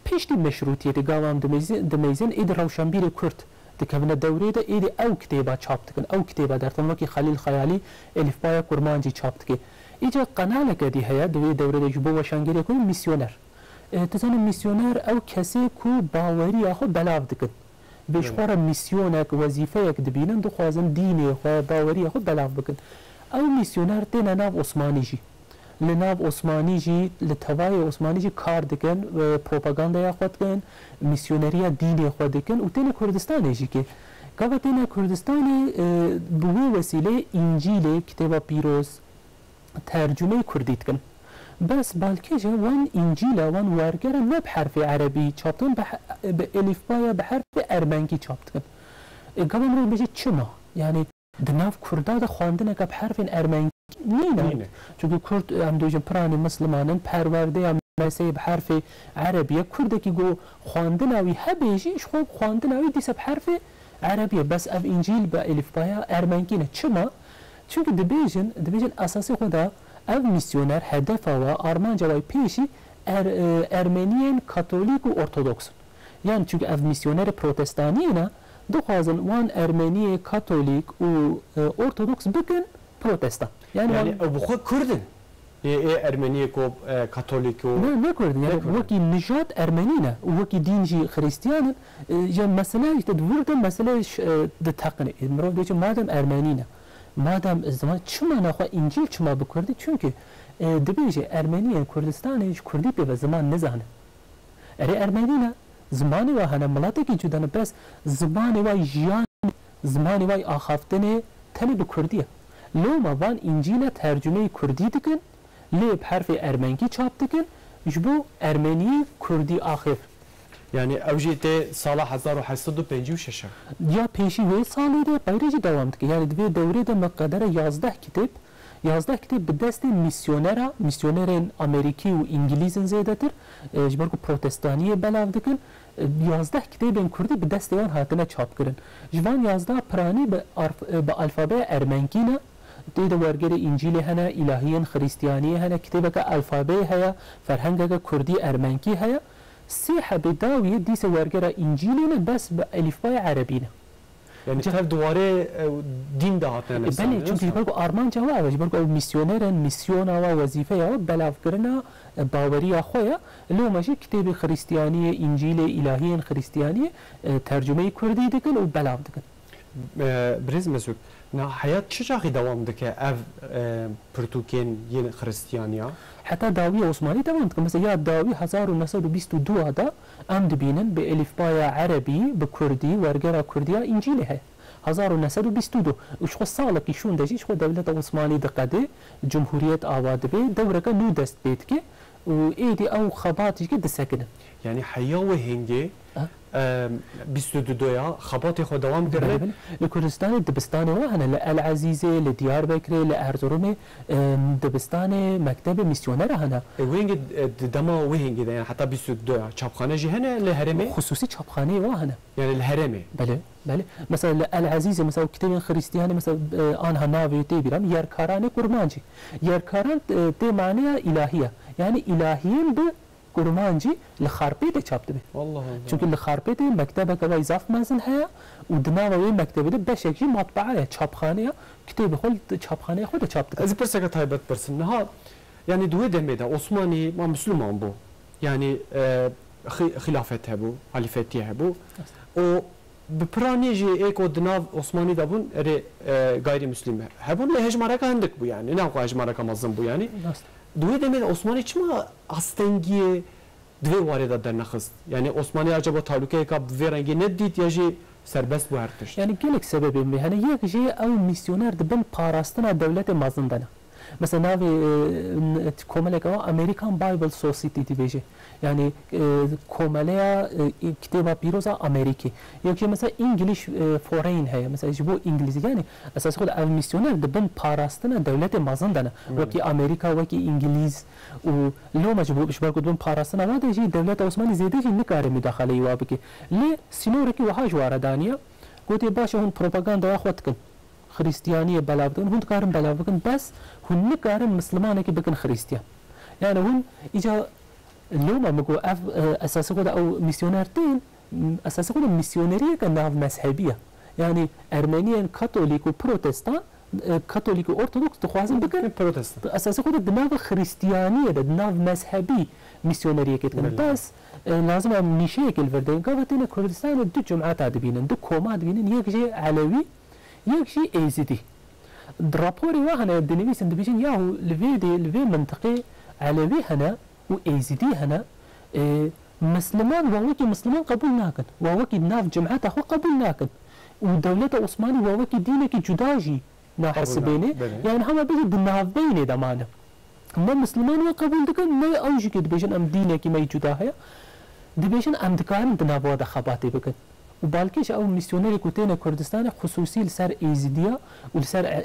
Piştî meşrûtiyetê gava em dimeyzin, dimeyzin, êdî rewşenbîrê Kurd dikevine dewrê de, êdî ew kitêba çap dikin, ew kitêba derxin, wekî Xelîl Xeyalî Elîfbaya Kurmancî çap dike. Îca qenaleke dî heye di wê dewrê de ji bo weşangerê ku misyoner. E, tu zanî misyoner ew kesê ku baweriya xwe belav dikin. Bê ji Evet. xwe re misyonek, wezîfeyek dibînin, dixwazin dînê xwe, baweriya xwe belav bikin. Ew misyoner têne nav Osmanî jî. Li nav Osmanî jî, li tevayê Osmanî jî kar dikin, e, propagandaya xwe dikin, misyoneriya dînê xwe dikin û têne Kurdistanê jî kê. Gava têne Kurdistanê, e, bi wê wesîleyê Încîlê, Kitêba Pîroz, tercumeyê Kurdî dikin. Bes balkêje wan Încîla, wan wergera ne bi herfê erebî çap dikin, bi he-, bi elîfbaya, bi herfê ermenkî çap dikin. E, gava mirov bêje çima? Yanî di nav Kurda de xwendineke bi herfên ermenkî nîne. Nîne. Çunku Kurd, em dibêjin piranî misliman in, perwerdeya medreseyê bi herfê erebî ye. Kurdekî ku xwendina wî hebe jî, ji xwe xwendina wî dîse bi herfê erebî ye. Bes ev Încîl bi elîfbaya ermenkî ne. Çima? Çunku dibêjin, dibêjin esasê xwe de ev misyoner hedefa we, armanca we pêşî er-, e, Ermeniyên Katolîk û Ortodoks in. Yan çunku ev misyonerê protestaniyê ne, dixwazin wan Ermeniyê Katolîk û, e, Ortodoks bikin protestan. Yani Yanî wan ew bi xwe Kurd in? Ê, ê Ermeniyê ku, e, Katolîk û Ne, ne Kurd in. Yani Ne Kurd in. wekî nijad Ermenî ne û wekî dîn jî Xristiyan in. E, ya mesele işte di wir de mesele ş-, e, diteqine. E, mirov dibêje madem Ermenî ne, madem, e, zaman çima naxwe Încîl çima bi Kurdî? Çunku, e, dibêje Ermeniyên Kurdistanê ji Kurdî pê ve ziman nizanin. Erê Ermenî ne, zimanê wa hene, miletekî cuda ne, bes zimanê wa jiyan, zimanê wa axaftinê tenê bi Kurdî ye. Loma van Încîle tercumeyî Kurdî dikin, lê bi herfê ermenkî çap dikin, ji bo Ermeniyî Kurdî axêf. Yani ew jî tê sala hezar û heşt sed û pêncî û şeş e. Ya pêşî wê salê de qeyrê jî dewam dike. Yani di vê dewrê de me qedere yazdeh kitêb, yazdeh kitêb bi destê misyoner a, misyonerên Amerîkî û Îngilîz in zêdetir, e, ji ber ku protestaniyê belav dikin, e, yazdeh kitêbên Kurdî bi destê wan hatine çapkirin. Ji van yazdeh piranî bi arf-, e, bi alfabeya ermenkî ne, tê de wergerê Încîlê hene, îlahiyên Xristiyaniyê hene, kitêbeke alfabeyê heye, ferhengeke Kurdî Ermenkî heye. Sê hebê dawiyê dîse wergera Încîlê ne, bes bi elîfbaya erebî ne. Yani Ca- tev di warê, e, dîn de hatine E, nivîsandin, belê, çunki ji wisa? ber ku armanca wa ev e, ji ber ku ew misyoner in, misyona wa, wezîfeya wa belavkirina, e, baweriya xwe ye. Loma jî kitêbê Xristiyaniyê, Încîlê, îlahiyên Xristiyaniyê, e, tercumeyî Kurdî dikin û belav dikin. E, Birêz Mesûd, niha heya çi çaxî dewam dike ev, e, pirtûkên yên Xristiyaniya? Heta dawiya Osmanî dewam dike. Mesela ya dawî hezar û neh sed û bîst û du de em dibînin bi elîfbaya erebî, bi kurdî, wergera kurdî ya Încîlê heye. Hezar û neh sed û bîst û du. Û ji xwe salekî şûnde jî ji xwe dewleta Osmanî diqede, cumhuriyet ava dibe, dewreke nû dest pê dike û êdî ew xebat jî disekinin. Yani heya wê hingê, Ha? em, bîst û du ya xebatê xwe dewam Belê, kirine. belê. Li Kurdistanê dibistanê wa hene, li El Ezîzê, li Diyarbekirê, li Erzurumê, em, dibistanê, mektebê misyoner hene. E, wê hingê, e, di dema wê hingê de, yani heta bîst û du ya çapxane jî hene li herêmê? Xusûsî çapxaneyê wa hene. Yani li herêmê? Belê, belê. Mesela li El Ezîzê, mesela kitêbên Xristiyanê, mesela, e, anha navê tê bîra min, Yerkaranê Kurmancî. Yerkaran, e, tê maneya îlahiye. Yani îlahiyên bi Kurmancî li Xarpêtê çap dibe. Allah Allah. Çunku li Xarpêtê mektebeke wayî zaf mezin heye û di nava wê mektebê de beşek jî matbaa ye, çapxane ye, kitêbê xwe li çapxaneyê xwe de çap dike. Ez ê pirseke taybet pirsim. Niha, yani di wê demê de Osmanî ma Misliman bû. Yani, e, xi-, xilafet hebû, halîfetiyê hebû. Rast. Û bi piranî jî ê ku di nav Osmanî de bûn, erê, e, gayrî Muslim hebûn, lê hejmareka hindik bû yani. Ne ku hejmareka mezin bû yani. Rast. Di wê demê de Osmanî çima astengiyê di vê warê de dernexist? Yani Osmanî acaba talûkeyeka bi vê rengî nedît ya jî serbest bû her tişt? Yani gelek sebebên wê hene. Yek jê ew misyoner di bin parastina dewletê mezin de ne. Mesela navê, e, n-, komeleke wa American Bible Society dibêje. Yani, e, komeleya, e, kitêba pîroza Amerîkê. Yek jê mesela English, e, Foreign heye. Mesela ji bo Îngilîzî. Yani esasê xwe de ev misyoner di bin parastina dewletê mezin de ne. Hmm. Wekî Amerîka, wekî Îngilîz û loma ji bo, ji ber ku di bin parastina wa de jî dewleta Osmanî zêde jî nikare mudaxaleyî wa bike. Lê sînorekî wiha ji wa re daniye. Gotiye baş e hûn propagandaya xwe dikin. Xristiyaniyê belav dikin, hûn dikarin belav bikin, bes hûn nikarin Mislimanekî bikin Xristiyan. Yani hûn îca loma min got, ev, e, esasê xwe de ew misyoner tên, m-, esasê xwe de misyoneriyeke nav mezhebî ye. Yani Ermeniyên Katolîk û Protestan, e, Katolîk û Ortodoks dixwazin bikin Bikin Protestan. Esasê xwe de di nava Xristiyaniyê de, di nav mezhebî misyoneriyekê dikin. Belê. Bes, e, lazim e em nîşeyekê li vir deynin. Gava têne Kurdistanê du cumeta dibînin, du koma dibînin, yek jê Elewî, yek jî Êzidî. Di raporê wa hene dinivîsin, dibêjin, yahu li vê dê, li vê mintiqê Elewî hene û Êzidî hene, e, Misliman, wa wekî Misliman qebûl nakin, wa wekî di nav cemeta xwe qebûl nakin û dewleta Osmanî wa wekî dînekî cuda jî nahesibêne. Qebûl nakin, belê. Yani hema bêjî di navbeynê de mane. Me Misliman we qebûl dikin, ne ew jî ke dibêjin em dînekî me yî cuda heye. Dibêjin em dikarin di nav we de xebatê bikin. Û balkêş ew misyonerê ku têne Kurdistanê xusûsî li ser Êzidiya û li ser, e,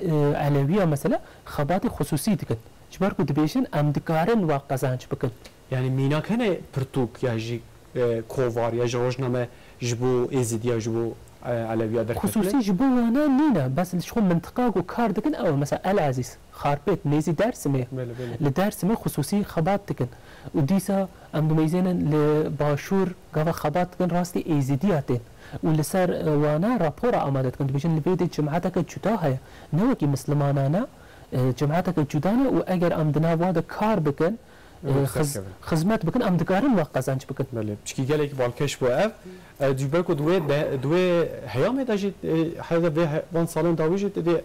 Elewiya mesela xebatê xusûsî dikin. Ji ber ku dibêjin em dikarin we qezenc bikin. Yani mînak hene pirtûk ya jî, e, kovar ya jî rojname ji bo Êzidiya, ji bo, e, Elewiya derketine? Xusûsî ji bo wana nîne, bes ji xwe mintiqa ku kar dikin ew e. Mesela El Ezîz, Xarpêt, nêzî Dersimê, Belê, belê. Li Dersimê xusûsî xebat dikin. Û dîsa em dimeyzênin li Başûr gava xebat dikin, rastî Êzidiya tên. Û li ser, e, wana rapora amade dikin. Dibêjin li vê de cemaeteke cuda heye. Ne wekî Mislimanana, e, cemaeteke cuda ne û eger em di nav wa de kar bikin, Em e, xiz-, serkevin. Xizmet bikin, em dikarin we qezenc bikin. Belê. Pişkî gelekî balkêş bû ev. E, ji ber ku di wê de, di wê heyamê de jî, e, heta vê he-, van salan dawî jî divê,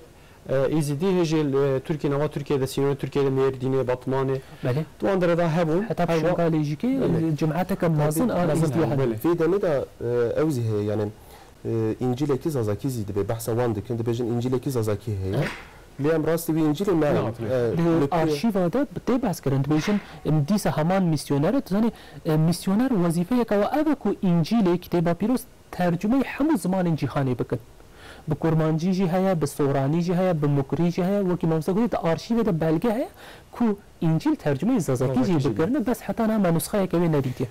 e, Êzidî hê jî, e, Tirkiye, nava Tirkiye de, sînorê Tirkiye de, Mêrdînê, Batmanê. Belê. Di wan dere de hebûn. Heta Her wa-, Şingalê jî kê, Belê. Cemaeteke mezin a Mezin Êzidî hebûn, hene. Belê. Vê demê de, e, ew zî heye, yani, e, Încîlekî Zazakî zî dibe behsa wan dikin, dibêjin Încîlekî Zazakî heye. Lê em rastî wî Încîlê ne, Ne hatine. e, Di li ku arşîva de bi tê behs kirin, dibêjin, em dîsa heman misyoner e, tu zanî, e, misyoner wezîfeyeke we ev e ku Încîlê, Kitêba Pîroz, tercumeyî hemû zimanên cîhanê bikin. Bi kurmancî jî heye, bi soranî jî heye, bi mukrî jî heye, wekî mamoste gotiye, di arşîvê de belge heye ku Încîl tercumeyî Zazakî jî Zazakî jî bikirine, bes heta niha me nusxeyeke wê nedîtiye.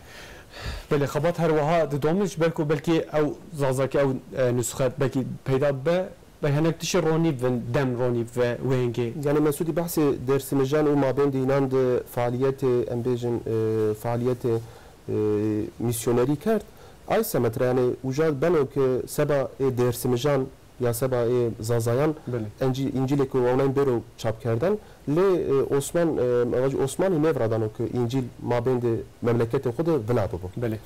Belê, xebat her wiha didome, ji ber ku belkî ew Zazakî, ew, e, nusxe belkî peyda bibe, belkî hinek tiştê ronî bin, dem ronî ve wêngê. Yani Mesûdî behsê Dêrsimijan û mabêndê înan de faaliyetê, em bêjin, e, faaliyetê, e, misyonerî kerd. Ay semetre, yani uca beno ke seba ê Dêrsimijan ya seba ê Zazayan Belê. Encî-, Încîlê ku online bêro çapkerdan. Lê, e, Osman, e, me vajî Osmanî nêv radano ku Încîl mabêndê memleketê xwe de vila bibo. Belê.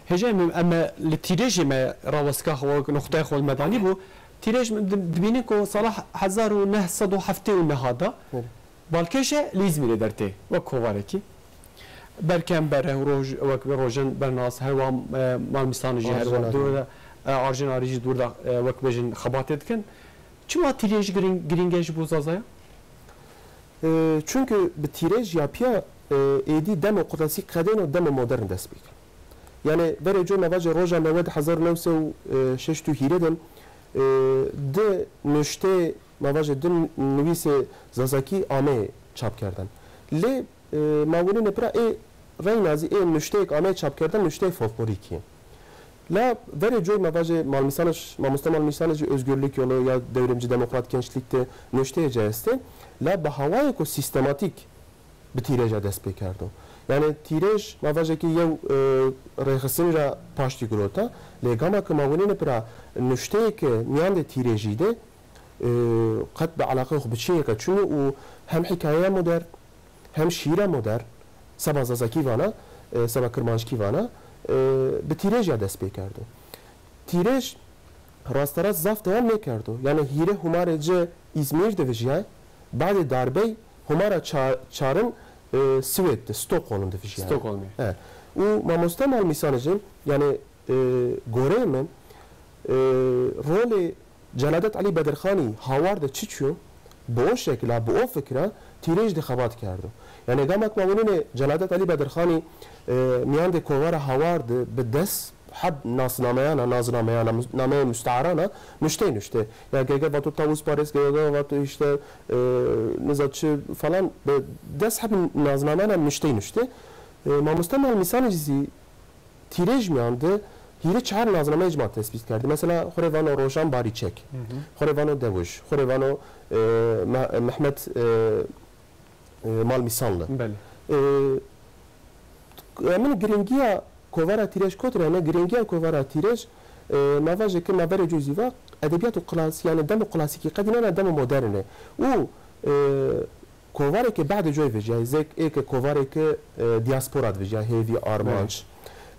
Hêja em, em li tîrêjê me rawestka xwe, nuqtaya xwe li me danî bû. Tîrêj di-, dibînin ku sala hezar û neh sed û heftê û neh da Belê. Balkêş e li Îzmîrê dertê, wek kovarekî. Berkem Bere, Roj-, wek Rojen Bernas, her wa, e, Mal Mîsanê jî her Arjen wa Arî. Dûr de, e, Arjen Arî jî dûr de, e, wek bêjin xebatê dikin. Çima tîrêj girîng, girîng e ji bo Zazaya? E, çunku bi tîrêj ya piya, e, êdî demo klasîk qedên û demo modern dest pê kir. Yani verê coy me vaje roja newed hezar newse û şeş û hîrê de, e, di nuştê me vaje di nivîsê Zazakî amê çapkerdan. Lê, e, ma winî ne pira ê reyna zî ê nuşteyek amê çapkerdan nuşteyê folklorîkî ye. La verê coy me vaje Malmîsanij, mamoste Malmîsanij jî Özgürlük Yolu ya Devrimci Demokrat Gençlik'te nuşteyê ce estê. La bi hawayeko sistematîk bi tîrêja dest pê kerdo. Yani tîrêj ma vajekî yew, e, rêxistinî ra paştî girota, lê gama ke ma winîne pira nuşteyeke mîyan de tîrêjî de, e, qet bi eleqeyê xwe bi çi yeke çûnî û hem hîkayeya modern, hem şîîra modern, seba Zazakî vana, e, seba Kirmanckî vana, e, bi tîrêja dest pê kerdo. Tîrêj rasterast zaf dewam nêkerdo. Yani hîrê hûmarê ci Îzmîr de vijiyay, badê darbey hûmara ça-, çarin, e, Swêd de, Stockholm de vijiyay. Stockholmê. He. Û mamoste Malmîsanê jî, yani, e, goreyê min, e, rolê Celadet Elî Bedirxanî Hawar de çi çû, bi o şekla, bi o fikra tîrêj de xebat kerdo. Yani gamek ma winîne Celadet Elî Bedirxanî, e, mîyan de kovara Hawar de bi des heb nasnameyana, naznameyana, mus-, nameyê mustearana nuştey nuşte. Ya gege vato Tavus Paris, gege vato işte, e, niza çi falan, bi des heb naznameyana nuştey nuşte. E, mamoste Malmîsanê zî tîrêj mîyan de hîrê çar naznameyê ji ma tespît kerdî. Mesela xwe rê vano Rojan Barîçek, Hı hı. xwe rê vano Dewij, xwe rê vano, e, Me-, Mehmet, e, e, Malmîsanlı. Belê. E, min giringiya kovara tîrêj kotir hene, giringiya kovara tîrêj, e, ma vaje ke ma verê coy zî va edebiyat û klas-, yani demo klasîkî qedîne ne demo modern e. Û, e, kovareke badê coy vijiyay, zek ê ke kovareke, e, diaspora divijiyay, hêvî, armanc.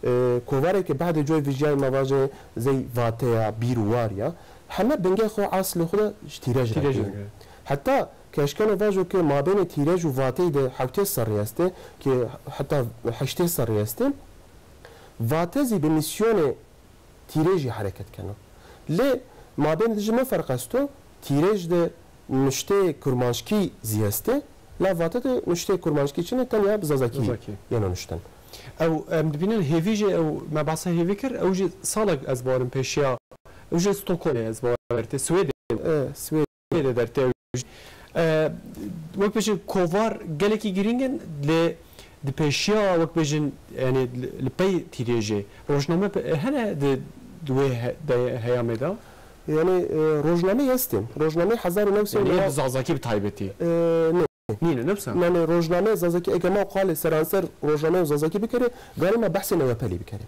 Belê. E, kovareke badê coy vijiyay, ma vaje zey vateya, bîr û war ya. Heme bingê xwe, aslê xwe de ji tîrêj Tîrêj re re. Heta Keşkeno vajo ke mabênê tîrej û vateyî de hewtê serrî estê, ke heta heştê serrî estê, vate zî bi mîsyonê tîrêjî hereket keno. Lê mabênê de ji min ferq esto, tîrêj de nuşteyê kurmanckî zî estê, La Vate de nuştê kurmanckî çi ne, tenya bi zazakî Zazakî. Yeno nuştin. Ew, em dibînin hêvî jî, ew me behsa hêvî kir, ew jî salek ez bawerim pêşiya, ew jî Stockholmê ez bawerim dertê, Swêdê. E, Swêdê. Swêdê dertê ew jî. E, wek bêjin kovar gelekî girîng in, lê di pêşiya wek bêjin, yani li, li pey tîrêjê rojname pe-, hene di, di wê he-, de heyamê de? Yani, e, rojnameyê estê. Rojnameyê hezar û newsed Yani û newid bi zazakî bi taybetî? E, ne. Nîne, ne wisa? Nane, rojname zazakî, ege ma qalê seranser rojname zazakî bikerê, ganî ma behsê newepelî bikerê.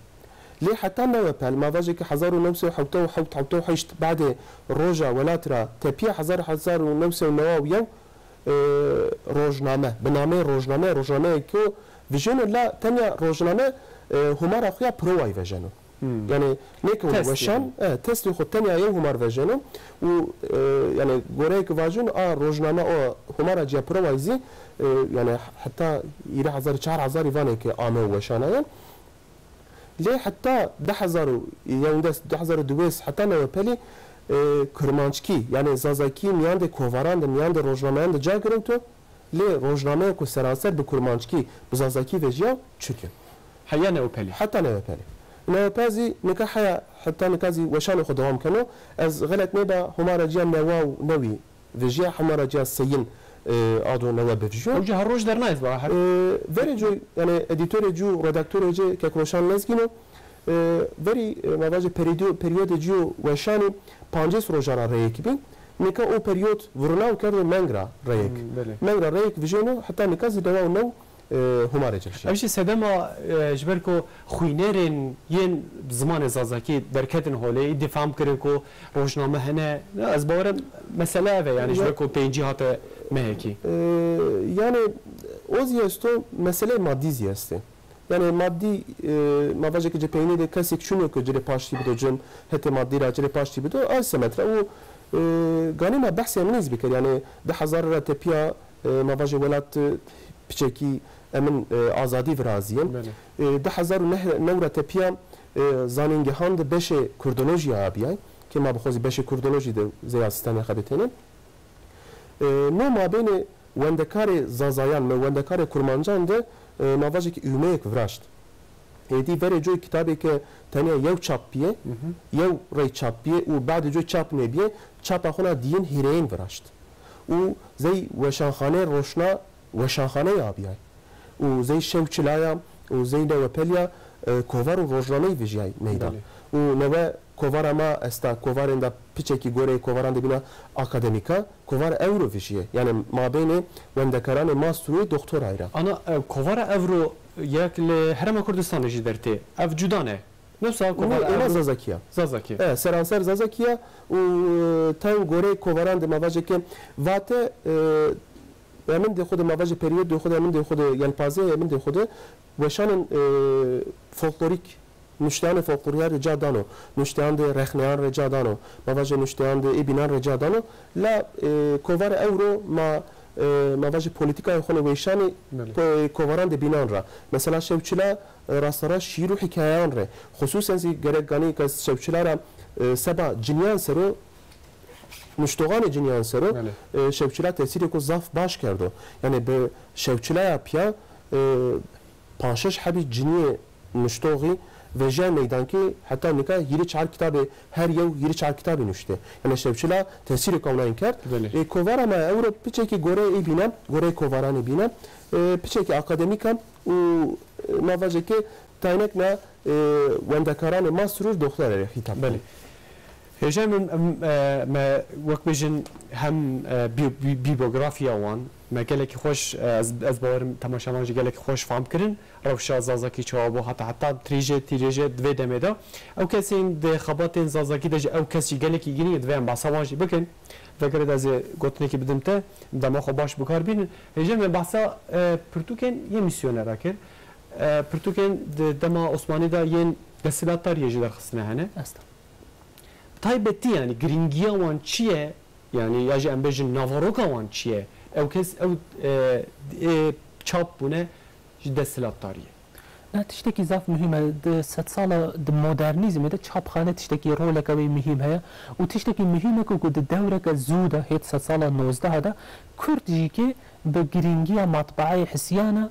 Lê heta newepel, ma vajê ki hezar û newsed û hewta û hewt hewta û heşt badê roja welat ra tepiya hezar, hezar û newsed û newid û yew, e, rojname, bi nameyê rojname, rojnameyê ku vijêno la tenya rojname, e, humara xwe ya provayî vejeno. Hmm. Yani nêke Testê weşan, xwe. E, testê xwe tenya yew humar vejeno û, e, yani goreyê ki vajin a rojname o humara ciya provayî zî, e, yani heta hîrê hezar, çar hezar îvanê ki ame û weşanaye. Lê heta du hezar û yewnes, du hezar û duwês heta newepelî, e, kurmanckî, yani zazakî miyandê kovaran de, miyandê rojnameyan de ca girewto. Lê rojnameyê ku seranser bi kurmanckî, bi zazakî vejiya, çûtiye. Heya newepelî. Heta newepelî. Newepel zî nika heya, heta nika zî weşanê xwe dewam keno. Ez xelet nêba, humara ciya newa û newî vejiya, humara ciya seyîn, e, ado newe bivijiyo. Ew jî her roj dernayê ba, her E, verê coy, yani edîtorê cû, redaktorê cê, Kek Roşan Lezgîn o. E, verî, e, ma vajê perîdiyo-, periyodê cîyo weşanî pancês roja ra reyek bî. Nika o periyod virina û kerdo mengra reyek. Hmm, belê. Mengra reyek vijêno, heta nika zî dewa û new, e, humarê cevşî. Ev jî sedema, e, ji ber ku xwînerên yên zimanê zazakî derketin holê, îdî fam kirin ku rojname hene. Ya, ez bawerim mesele ev e, yani ji Ya. ber ku pêncî hate mehekî. E, yani o zî esto, meseleyê madî zî estê. Yani madî, e, ma vajê ki ci peynî de kesek çûnyo ki ci rê paştî bido, cin hetê madî ra ci rê paştî bido, ay semetre û, e, ganî ma behsê emin zî bikir. Yani du hezar ra tepiya, e, ma vajê welat, e, piçekî emin, e, azadî virazî ye. Belê. E, du hezar û neh, new ra tepiya, e, zanîngehan de beşê kurdolojî abiyay, ki ma bi xwe zî beşê kurdolojî de zey asîstanê xebitêne. E, no mabênê wendekarê zazayan, me wendekarê kurmancan de, e, ma vajê ki ûmeyek viraşt. Êdî verê coy kitabê ke tenya yew çap biyê, Mhm. yew rey çap biyê û badê coy çap nêbiyê, çapa xwe na diyin hîrêyin viraşt. Û zey weşanxaneyê roşna weşanxaneyê abiyay. Û zey şewçilaya û zey newepeliya, e, kovar û rojnameyî vijiyay meydan. Belê. Û newe kovara ma esta, kovarên de piçekî goreyê kovaran de bîna akademîka, kovar ewro vijiyê. Yani mabênê wendekaranê master û doktorayê ra. Ana, e, kovara ewro yek li Herêma Kurdistanê jî dertê. Ev cuda ne. Ne wisa Nê, kovara êma ewro Zazakî ya. Zazakî. E, seranser Zazakî ya û, e, tayên goreyê kovaran de ma vajê ke vate, e, emindê xwe de ma vajê periyodê xwe de, emindê xwe de, yelpazeyê emindê xwe de weşanên, e, folklorîk, nuşteyanê folklorî rê ca dano, nuşteyan de rexneyan rê ca dano, ma vajê nuşteyan de ê bînan rê ca dano. La, e, kovara ewro ma, e, ma vajê polîtîkayê xwe ne wêşanê Belê. po-, kovaran de bînan ra. Mesela şewçila, e, rasterast şîîr û hikayeyan rê. Xusûsen zî gerek ganî kes şewçila ra, e, seba ciniyan sero, nuştoxanê ciniyan sero, Belê. e, şewçila tesîrêko zaf baş kerdo. Yani bi şewçilaya piya, e, panc şeş hebî ciniyê nuştoxî vejiyay meydan ki heta nika hîrê çar kitabê, her yew hîrê çar kitabê nuştê. Yani şewçila tesîrê kawnayin kerd. Belê. E, kovara ma ewro piçekî goreyê ê bîne, goreyê kovaranê bîne, e, piçekî akademîk e û, e, ma vajê ki taynek na, e, wendekaranê master û doktorayê re xîtab Belê. Hêja min, em, e, me wek bêjin hem, e, bi-, bi-, bîbografiya wan, me gelekî xweş, e, ez, ez bawerim temaşevan jî gelekî xweş fam kirin. Rewşa Zazakî çawa bû heta, heta tîrêjê, tîrêjê di vê demê de. Ew kesên di xebatên Zazakî de jî ew kes jî gelekî girîng e, divê em behsa wan jî bikin. Vegere de ez ê gotinekî bidim te, dema xwe baş bi kar bînin. Hêja me behsa, e, pirtûkên yê mîsyonera kir. E, pirtûkên di dema Osmanî de yên desthilatdariyê jî derxistine hene. Esta. Taybetî, yani girîngiya wan çi ye? Yani ya jî em bêjin navaroka wan çi ye? Ew kes, ew, e, ê çap bûne ji desthilatdariyê. Na tiştekî zaf muhîm e. Di sedsala, di modernîzmê de çapxane tiştekî, roleke wê muhîm heye û tiştekî muhîm e ku, ku di dewreke zû de, hêt sedsala nozdeh de Kurd jî kê bi girîngiya matbaeyê hisiyane,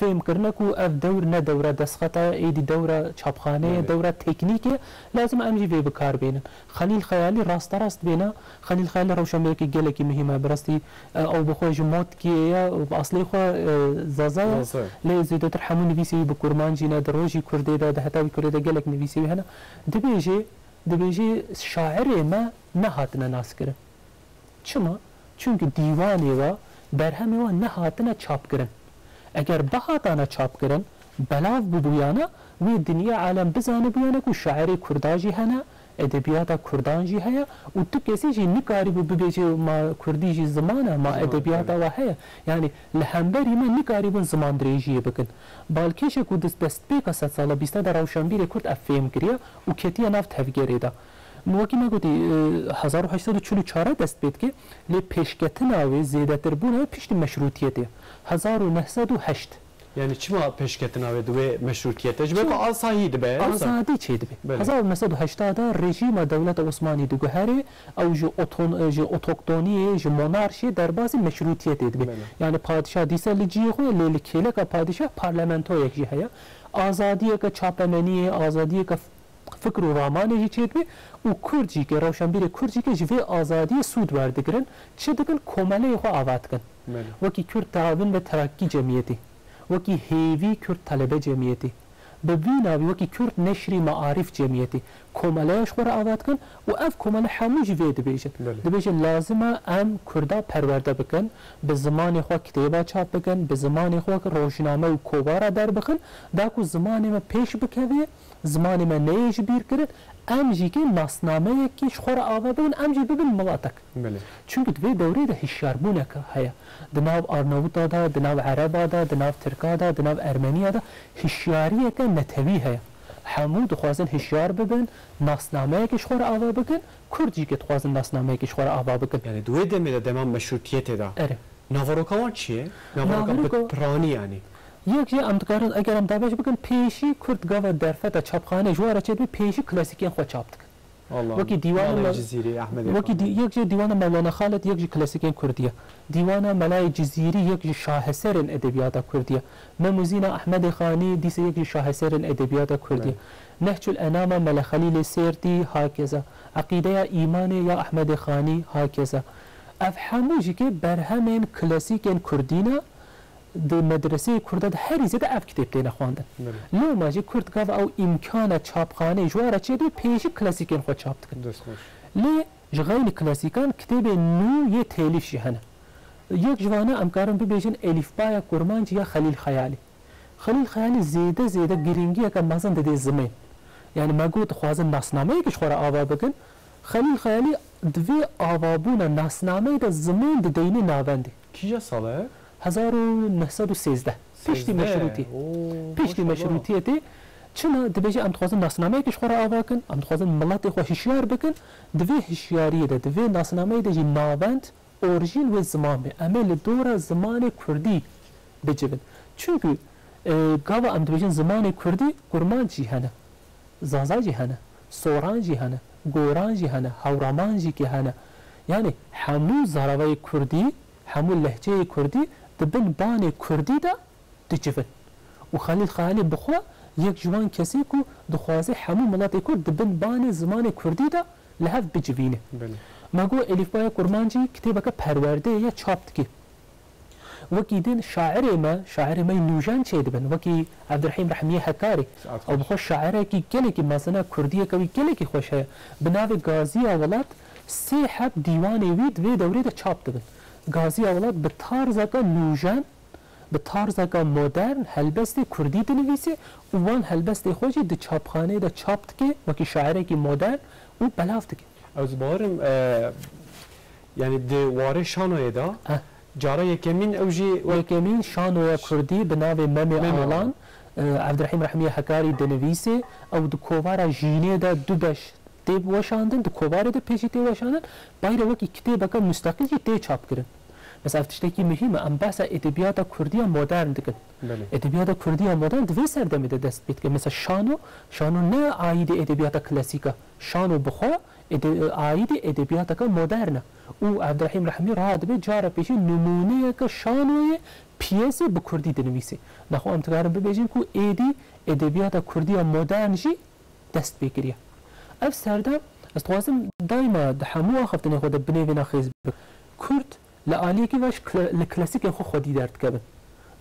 fêm kirine ku ev dewr ne dewra destxeta ye, êdî dewra çapxane ye, Belê. dewra teknîk e, lazim e em jî vê bi kar bênin. Xelîl Xeyalî rasterast bêne, Xelîl Xeyalî rewşenbîrekî gelekî muhîm e, bi rastî, e, ew bi xwe ji Motkiyê ye, bi aslê xwe, e, Zaza ye, Zaza ye. lê zêdetir hemû nivîsê wî bi kurmancî ne, di rojî Kurdê de, di hetawî Kurdê de gelek nivîsê wî hene. Dibêje, dibêje şairê me nehatine naskirin. Çima? Çimkî dîwanê we, berhemê we nehatine çapkirin. Eger bihatane çapkirin, belav bibûyane, wê dinya alem bizanibûyane ku şairê kurda jî hene, edebiyata kurdan jî heye û tu kesî jî nikarîbû bibêje ma kurdî jî ziman e, ma Ziman, edebiyata belê. we heye. Yani li hemberî me nikarîbûn ziman dirêjiyê bikin. Balkêşê ku di destpêka sedsala bîsta de rewşenbîrê kurd ev fêm kiriye û ketiye nav tevgerê de. Min wekî me gotî, e, hezar û heşt sed û çil û çar dest pê dike, lê pêşketina wê, zêdetirbûna wê piştî meşrûtiyetê, hezar û neh sed û heşt. Yani çima pêşketina wê di wê meşrûtiyete? Ji ber ku Çima? asayî dibe, wisa? Azadî çêdibe. Belê. Hezar û neh sed û heştad de rejîma dewleta Osmanî diguhere, ew ji oton-, ji otoktoniyê, ji monarşiyê derbasî meşrûtiyetê dibe. Belê. Yani padişah dîsa li cihê xwe ye, lê li kêleka padişah parlamentoyek jî heye. Azadiyeke çapemeniyê, azadiyeke fikr û ramanê jî çêdibe û Kurd jî ke, rewşenbîrê Kurd jî ke ji vê azadiyê sûd werdigirin, çi dikin? Komeleyê xwe ava dikin. Belê. Wekî Kurd Teavin ve Terakkî Cemiyetî, wekî Hêvî Kurd Talebe Cemiyetî, bi vî navî wekî Kurd Neşrî Maarîf Cemiyetî komeleya ji xwe re ava dikin û ev komele hemû jî vê dibêjin. Belê. Dibêjin lazim e em Kurda perwerde bikin, bi zimanê xwe kitêba çap bikin, bi zimanê xwe rojname û kovara derbixin, da ku zimanê me pêş bikeve, zimanê me neyê ji bîr kirin, em jî kê nasnameyekê ji xwe re ava bikin, em jî bibin miletek. Belê. Çimkî di vê dewrê de hişyarbûneke heye. Di nav Arnavûta de, di nav Ereba de, di nav Tirka de, di nav Ermeniya de hişyariyeke netewî heye. Hemû dixwazin hişyar bibin, nasnameyekê ji xwe re ava bikin, Kurd jî kê dixwazin nasnameyekê ji xwe re ava bikin. Yani di wê demê de, dema meşrûtiyetê de, Erê. naveroka wan çi ye? Naveroka Naveroka bi piranî yani. Yek jî em dikarin, eger em dabeş bikin, pêşî Kurd gava derfeta çapxanê ji wan re çêdibe, pêşî klasîkên xwe çap dikin. Allah. Wekî dîwana Melayê Me-, Cizîrî, Ehmedê wekî Xanî. dî-, yek jê dîwana Mewlana Xalid, yek jî klasîkên Kurdî ye. Dîwana Melayê Cizîrî, yek ji şaheserên edebiyata Kurdî ye. Mem û Zîna Ehmedê Xanî, dîsa yek ji şaheserên edebiyata Kurdî ye. Evet. Nehcul Enama Mele Xelîlê Sêrtî, hakeza. Eqîdeya Îmanê ya Ehmedê Xanî, hakeza. Ev hemû jî kê berhemên klasîkên Kurdî ne, di medreseyê Kurda de herî zêde ev kitêb têne xwendin. Belê. Loma jî Kurd gava ew îmkana çapxaneyê ji wan re çêdibe, pêşî klasîkên xwe çap dikin. Dest xweş. Lê ji xeylî klasîkan kitêbên nû yê têlîf jî hene. Yek ji wana em karin bibêjin Elîfbaya Kurmancî ya Xelîl Xeyalî. Xelîl Xeyalî zêde zêde girîngiyeke mezin dide zimên. Yani me got dixwazin nasnameyekê ji xwe re ava bikin. Xelîl Xeyalî di vê avabûna nasnameyê de zimên dideyne navendê. Kîja sal e? Hezar û neh sed û sêzdeh. Piştî Sêzdeh. meşrûtî. Oo, Piştî maşallah. meşrûtiyetê çima dibêje em dixwazin nasnameyekê ji xwe re ava bikin, em dixwazin miletê xwe hişyar bikin. Di vê hişyariyê de, di vê nasnameyê de jî navend orjîn wê ziman be. Em ê li dora zimanê kurdî bicivin. Çimkî, e, gava em dibêjin zimanê kurdî, kurmanc jî hene, zaza jî hene, soran jî hene, goran jî hene, hewraman jî kê hene. Yani hemû zaravayê kurdî, hemû lehçeyê kurdî di bin banê kurdî de dicivin. Û Xelîl Xeyalî bi xwe yek ji wan kesê ku dixwaze hemû miletê kurd di bin banê zimanê kurdî de li hev bicivîne. Belê. Me got Elîfbaya Kurmancî kitêbeke perwerdeyê ye, çap dike. Wekî din şairê me, şairê me yê nûjen çêdibin. Wekî Evdirehîm Rehmiyê Hekarî. Saet Ew bi xweş. xwe şairekî gelekî mezin e, kurdiyeke wî gelekî xweş heye. Bi navê Gaziya Welat sê heb dîwanê wî di vê dewrê de çap dibin. Gaziya Welat bi tarzeke nûjen, bi tarzeke modern helbestê kurdî dinivîse û wan helbestê xwe jî di çapxaneyê de çap dike, wekî şairekî modern û belav dike. Ez bawerim, e, yani di warê şanoyê de Heh. cara yekemîn ew jî wek Yekemîn şanoya kurdî bi navê Memê Memê Alan, Alan. e, Evdirehîm Rehmiyê Hekarî dinivîse, ew di kovara Jînê de du beş tê weşandin, di kovarê de pêşî tê weşandin, bayre wekî kitêbeke musteqîl jî tê çapkirin. Mesela ev tiştekî muhîm e. Em behsa edebiyata Kurdiya modern dikin. Belê. Edebiyata Kurdiya modern di vê serdemê de dest pê dike. Mesela şano, şano ne aîdê edebiyata klasîk e. Şano bi xwe ede-, aîdê edebiyateke modern e. Û Evdirehîm Rehmî radibe cara pêşî nimûneyeke şanoyê piyesê bi Kurdî dinivîsê. Nexwe em dikarin bibêjin ku êdî edebiyata Kurdiya modern jî dest pê kiriye. Ev serdem, ez dixwazim daîma di hemû axaftinê xwe de binêvîna xêz bikim. Kurd li aliyekî ve ji kla-, li klasîkên xwe xwedî derdikevin.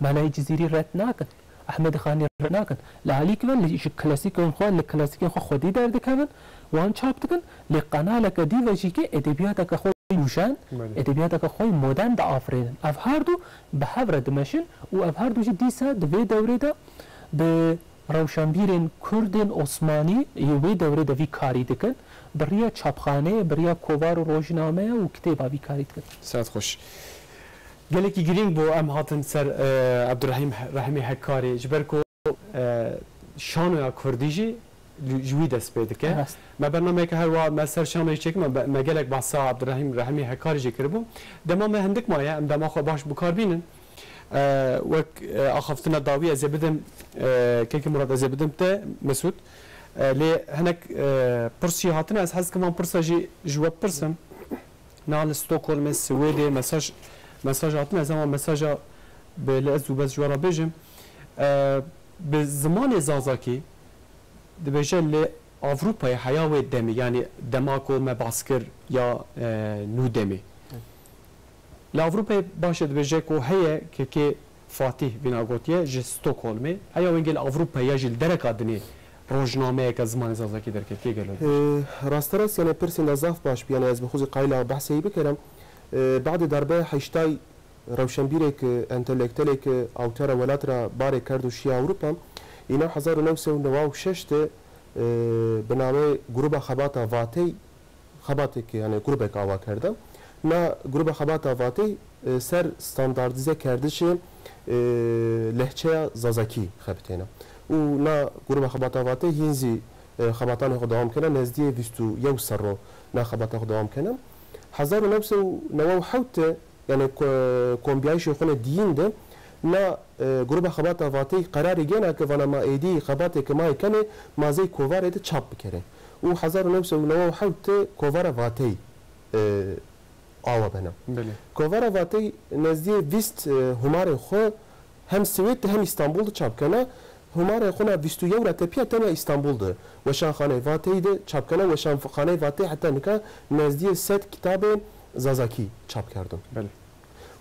Melayê Cizîrî red nakin. Ehmedê Xanî red nakin. Li aliyekî ve li, ji klasîkên xwe, li klasîkên xwe xwedî derdikevin, wan çap dikin, lê qenaleke dî ve jî ke edebiyateke xwe nûjen, Belê. edebiyateke xwe modern diafirînin. Ev her du bi hev re dimeşin û ev her du jî dîsa di vê dewrê de bi rewşenbîrên Kurd ên Osmanî yê wê dewrê de vî karî dikin, bi riya çapxaneyê, bi riya kovar û rojnameya û kitêba vî karî dikin. Saet xweş. Gelekî girîng bû em hatin ser, e, Ebdurehîm Rehîmê Hekkarê, ji ber ku, e, şanoya Kurdî jî li, ji wî dest pê dike. Rast. Me bernameyeke her wa me ser şanoyê çêkir, me, me gelek behsa Ebdurehîm Rehîmê Hekkarê jî kiribû. Dema me hindik maye, em dema xwe baş bi kar bînin. E, wek, e, axaftina dawî ez ê bidim, e, Kekê Murat, ez ê bidim te, Mesûd. E, lê hinek, e, pirs jî hatine, ez hez dikim van pirsa jî ji we bipirsim. Na li Stockholmê, Swêdê mesaj, mesaj hatine, ez ema mesaja bi li ez û bes ji we re bêjim. E, bi zimanê Zazakî dibêje li Ewropayê heya wê demê, yanî dema ku me behs kir ya, e, nû demê. Li Ewropayê baş e dibêje ku heye Kekê Fatîh vîna gotiye ji Stockholmê. Heya wengê li Ewropayê ya jî li dereka dinê rojnameyeke zimanê Zazakî derketiye gelo? Ee, rasterast, yani pirsên de zaf baş bû, yani ez bi xwe zî qayîla behsê wî bikirim. Ee, badê darbeya heştay rewşenbîrek, entelektelek awtera welat re barê kerd û şiya Ewropa. Îna hezar û new sed û neway û şeş de, ee, bi navê Gruba Xebata Vatey xebateke, yani grubek ava kerde. Na Gruba Xebata Vatey, e, ser standardîze kerdişê, e, lehçeya Zazakî xebitêne. Û na Gruba Xebata Vatey hîn zî, e, xebatanê xwe dewam kene, nezdiyê bîst û yew serro na xebata xwe dewam kene. Hezar û new sed û neway û hewt de, yani ko-, kombiyayîşê xwe ne diyîn de, na, e, Gruba Xebata Vatey qerarê gêna ke vana ma êdî xebatê ke ma yê kenê, ma zey kovarê de çap bikerê. Û hezar û new sed û neway û hewt de kovara Vatey, e, awa bena. Belê. Kovara Vatey nezdiyê bîst, e, humarên xwe hem Swêd de hem Îstanbul de çap kena. Humarên xwe na bîst û yew ra tepiya tenya Îstanbul de Weşanxaneyê Vateyî de çap kena. Weşanxaneyê Vateyî heta nika nezdiyê sed kitabê Zazakî çap kerdin. Belê.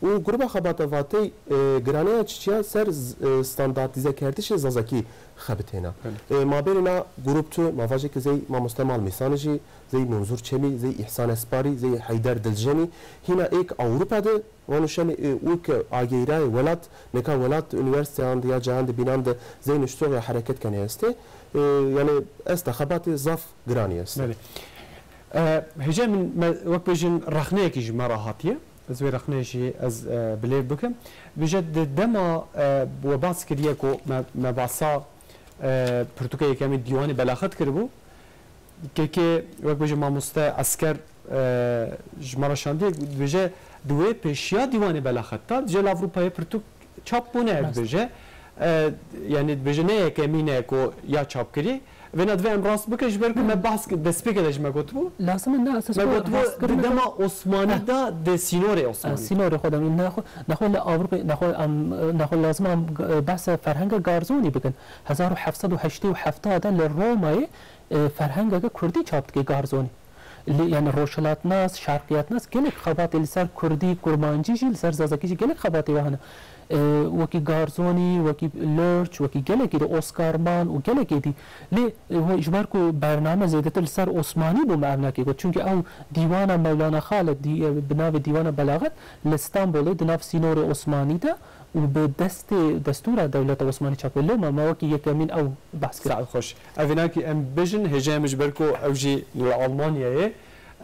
Û Gruba Xebata Vatey, e, giraneya çiçiya ser z-, e, standartîzekerdişê Zazakî xebitêne. Belê. E, mabênê na grûp tu, ma vajê ki zey mamoste Malmîsanê jî, zey Munzur Çemî, zey Îhsan Esparî, zey Heyder Diljenî, hîna êk Ewropa de, vano şemê, e, û ke ageyraye welat, neka welat unîversîteyan de ya cayan de bînan de zey nuştox ya hereket kenê este. E, yani este xebatê zaf giranî este. Belê. E, hêja min me, wek bêjin rexneyekî ji me re hatiye. Ez vê rexneyê jî ez, e, bi lêv bikim. Dibêje di dema, e, we behs kiriye ku me, me behsa, e, pirtûka yekemîn Dîwanê Belaxet kiribû. Kekê, wek bêje mamoste Esker, e, ji me re şandiye, dibêje di wê pêşiya Dîwanê Belaxet de, dibêje li Ewropayê pirtûk çap bûne, Rast. dibêje. E, yani dibêje ne yekemîn e ku ya çap kirî. Vêna divê em rast bikin, ji ber ku me Hı. behs kir, destpêkê de jî me gotibû. Lazim e, ne esas Me ku gotibû, rast di kirin dema Osmanî Heh. de, di sînorê Osmanî. Sînorê xwe de, nexwe, nexwe li Ewropê, nexwe em, nexwe lazim em, e, behsa ferhenga Garzonî bikin. Hezar û heft sed û heştê û heft de li Romayê, e, ferhengeke Kurdî çap dike Garzonî. Li, yani rojhilatnas, şerqiyatnas gelek xebatê li ser Kurdî, Kurmancî jî, li ser Zazakî jî gelek xebatê we hene. E, wekî Garzonî, wekî Lorç, wekî gelekî de Oscar Mann û gelekê dî. Lê, e, we ji ber ku bername zêdetir li ser Osmanî bû me ev nake got. Çunkî ew dîwana Mewlana Xalid, dî-, e, bi navê Dîwana Belaxet li Stenbolê di nav sînorê Osmanî de û bi destê destûra dewleta Osmanî çap kir. Loma me wekî yekemîn ew behs kir. Saet xweş. Ev vênakî em bijin, hêjayê min ji ber ku ew jî li Almanyayê,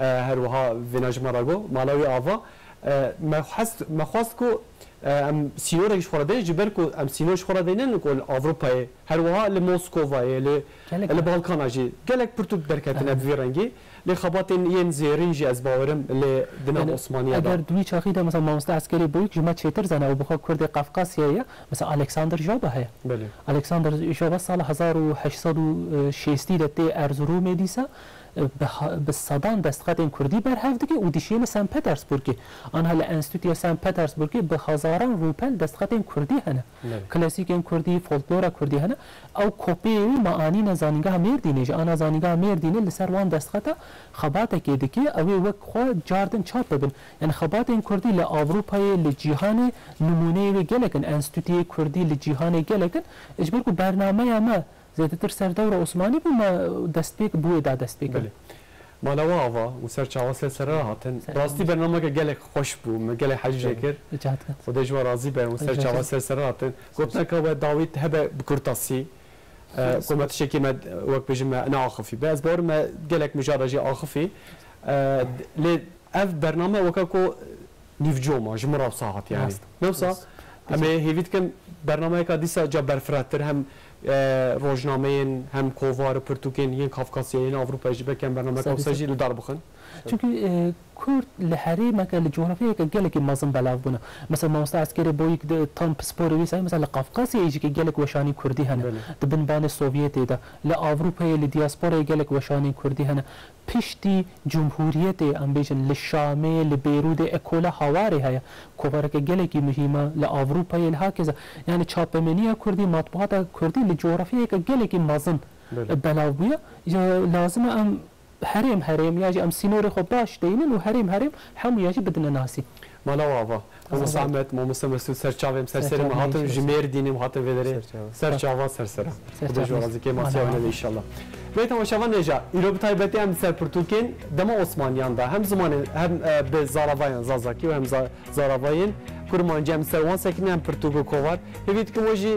e, her wiha vêna ji me re got, mala wî ava. E, me xwest, me xwest ku E, em sînorek ji xwe re deynin, ji ber ku em sînor ji xwe re deynin ku li Ewropayê, her wiha li Moskovayê, li, Gelek li Balkana jî gelek pirtûk derketine Aynen. bi vî rengî. Lê xebatên yên zêrîn jî ez bawerim lê di nav Yani, Osmaniya de. Eger di wî çaxî de mesela mamoste Eskerê Boyik ji me çêtir zane, ew bi xwe Kurdê Qafqasyayê ye. Mesela Alexander Joba heye. Belê. Alexander Joba sala hezar û heşt sed û şêstî de tê Erzurumê dîsa, e, bi ha-, bi sedan destxetên Kurdî berhev dike û dişiyê li St. Petersburgê. Anha li Enstitûya St. Petersburgê bi hezaran rûpel destxetên Kurdî hene. Belê. Klasîkên Kurdî, folklora Kurdî hene. Ew kopyayê wî me anîne Zanîngeha Mêrdînê jî. Ana Zanîngeha Mêrdînê li ser wan destxeta xebatekê dike, ew ê wek xwe cardin çap bibin. Yani xebatên Kurdî li Ewropayê, li cîhanê nimûneyê wê gelek in, enstîtuyê Kurdî li cîhanê gelek in. Ji ber ku bernameya me zêdetir ser dewra Osmanî bû, me destpêk bi wê da destpêk kir. Belê. Mala we ava û ser çava ser sere re hatin. Ser Rastî bernameke gelek xweş bû, me gelek hej jê kir. Rica dikim. Xwedê ji we razî be û ser Rica çava dikim. ser sere re hatin. Gotineka we dawî hebe bi kurtasî. E, Sağ ol. ku me tiştekî me wek bêjin me neaxifî be. Ez bawerim me gelek mijara jî axifî. E, lê ev bername weke ku nîvcoma ji min re wisa hat yani. Rast. Ne wisa? Rast. Em ê hêvî dikim bernameyeka dîsa ca berfirehtir hem, e, rojnameyên hem kovar û pirtûkên yên Kafkasyayê, yên Ewropayê jî belkî em bernameyeka Sağ ol. wisa jî li dar bixin. Çünkü, e, Kurd li herêmeke, li coğrafyayeke gelekî mezin belav bûne. Mesela mamoste Eskerê Boyik di tam pisporê wî sayê, mesela li Kafkasyayê jî gelek weşanên Kurdî hene. Belê. Di binbanê Sovyetê de, li Avrupayê, li diasporayê gelek weşanên Kurdî hene. Piştî Cumhuriyetê, em bêjin, li Şamê, li Beyrûdê, Ekola Hawarê heye. Kovareke gelekî muhîm e, li Avrupayê, li hakeza. Yani çapemeniya Kurdî, matbuata Kurdî li coğrafyayeke gelekî mezin Belê. belav bûye. Ya lazim e em herêm herêm ya jî em sînorê xwe baş deynin û herêm herêm hemûya jî bidine nasî. Mala we ava. Mamoste Ava. Ahmet, Mamoste Mesûd, ser çavê em, ser Ser serê me çavê hatin, me ji Mêrdînê em hatin vê derê. Ser çava. Ser çava, ser sera. Ser Xwedê ji çava. we razî ke, Mala masiya we ava. nebe inşallah. Belê, temaşevan hêja, îro bi taybetî em li ser pirtûkên dema Osmaniyan de, hem zimanê, hem, e, bi zaravayan Zazakî û hem za-, zaravayên Kurmancî em li ser wan sekinî, hem pirtûk û kovar. Hêvî dikim we jî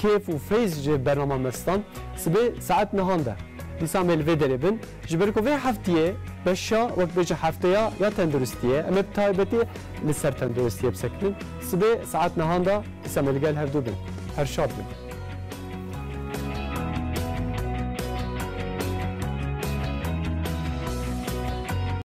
kêf û feyz ji bernama me stan. Sibê saet nehan de dîsa em ê li vê derê bin. Ji ber ku vê heftiyê beşa, wek bêje, hefteya ya tenduristiyê, em ê bi taybetî li ser tenduristiyê bisekinin. Sibê saet nehan de dîsa em ê li gel hevdû bin. Her şad bin.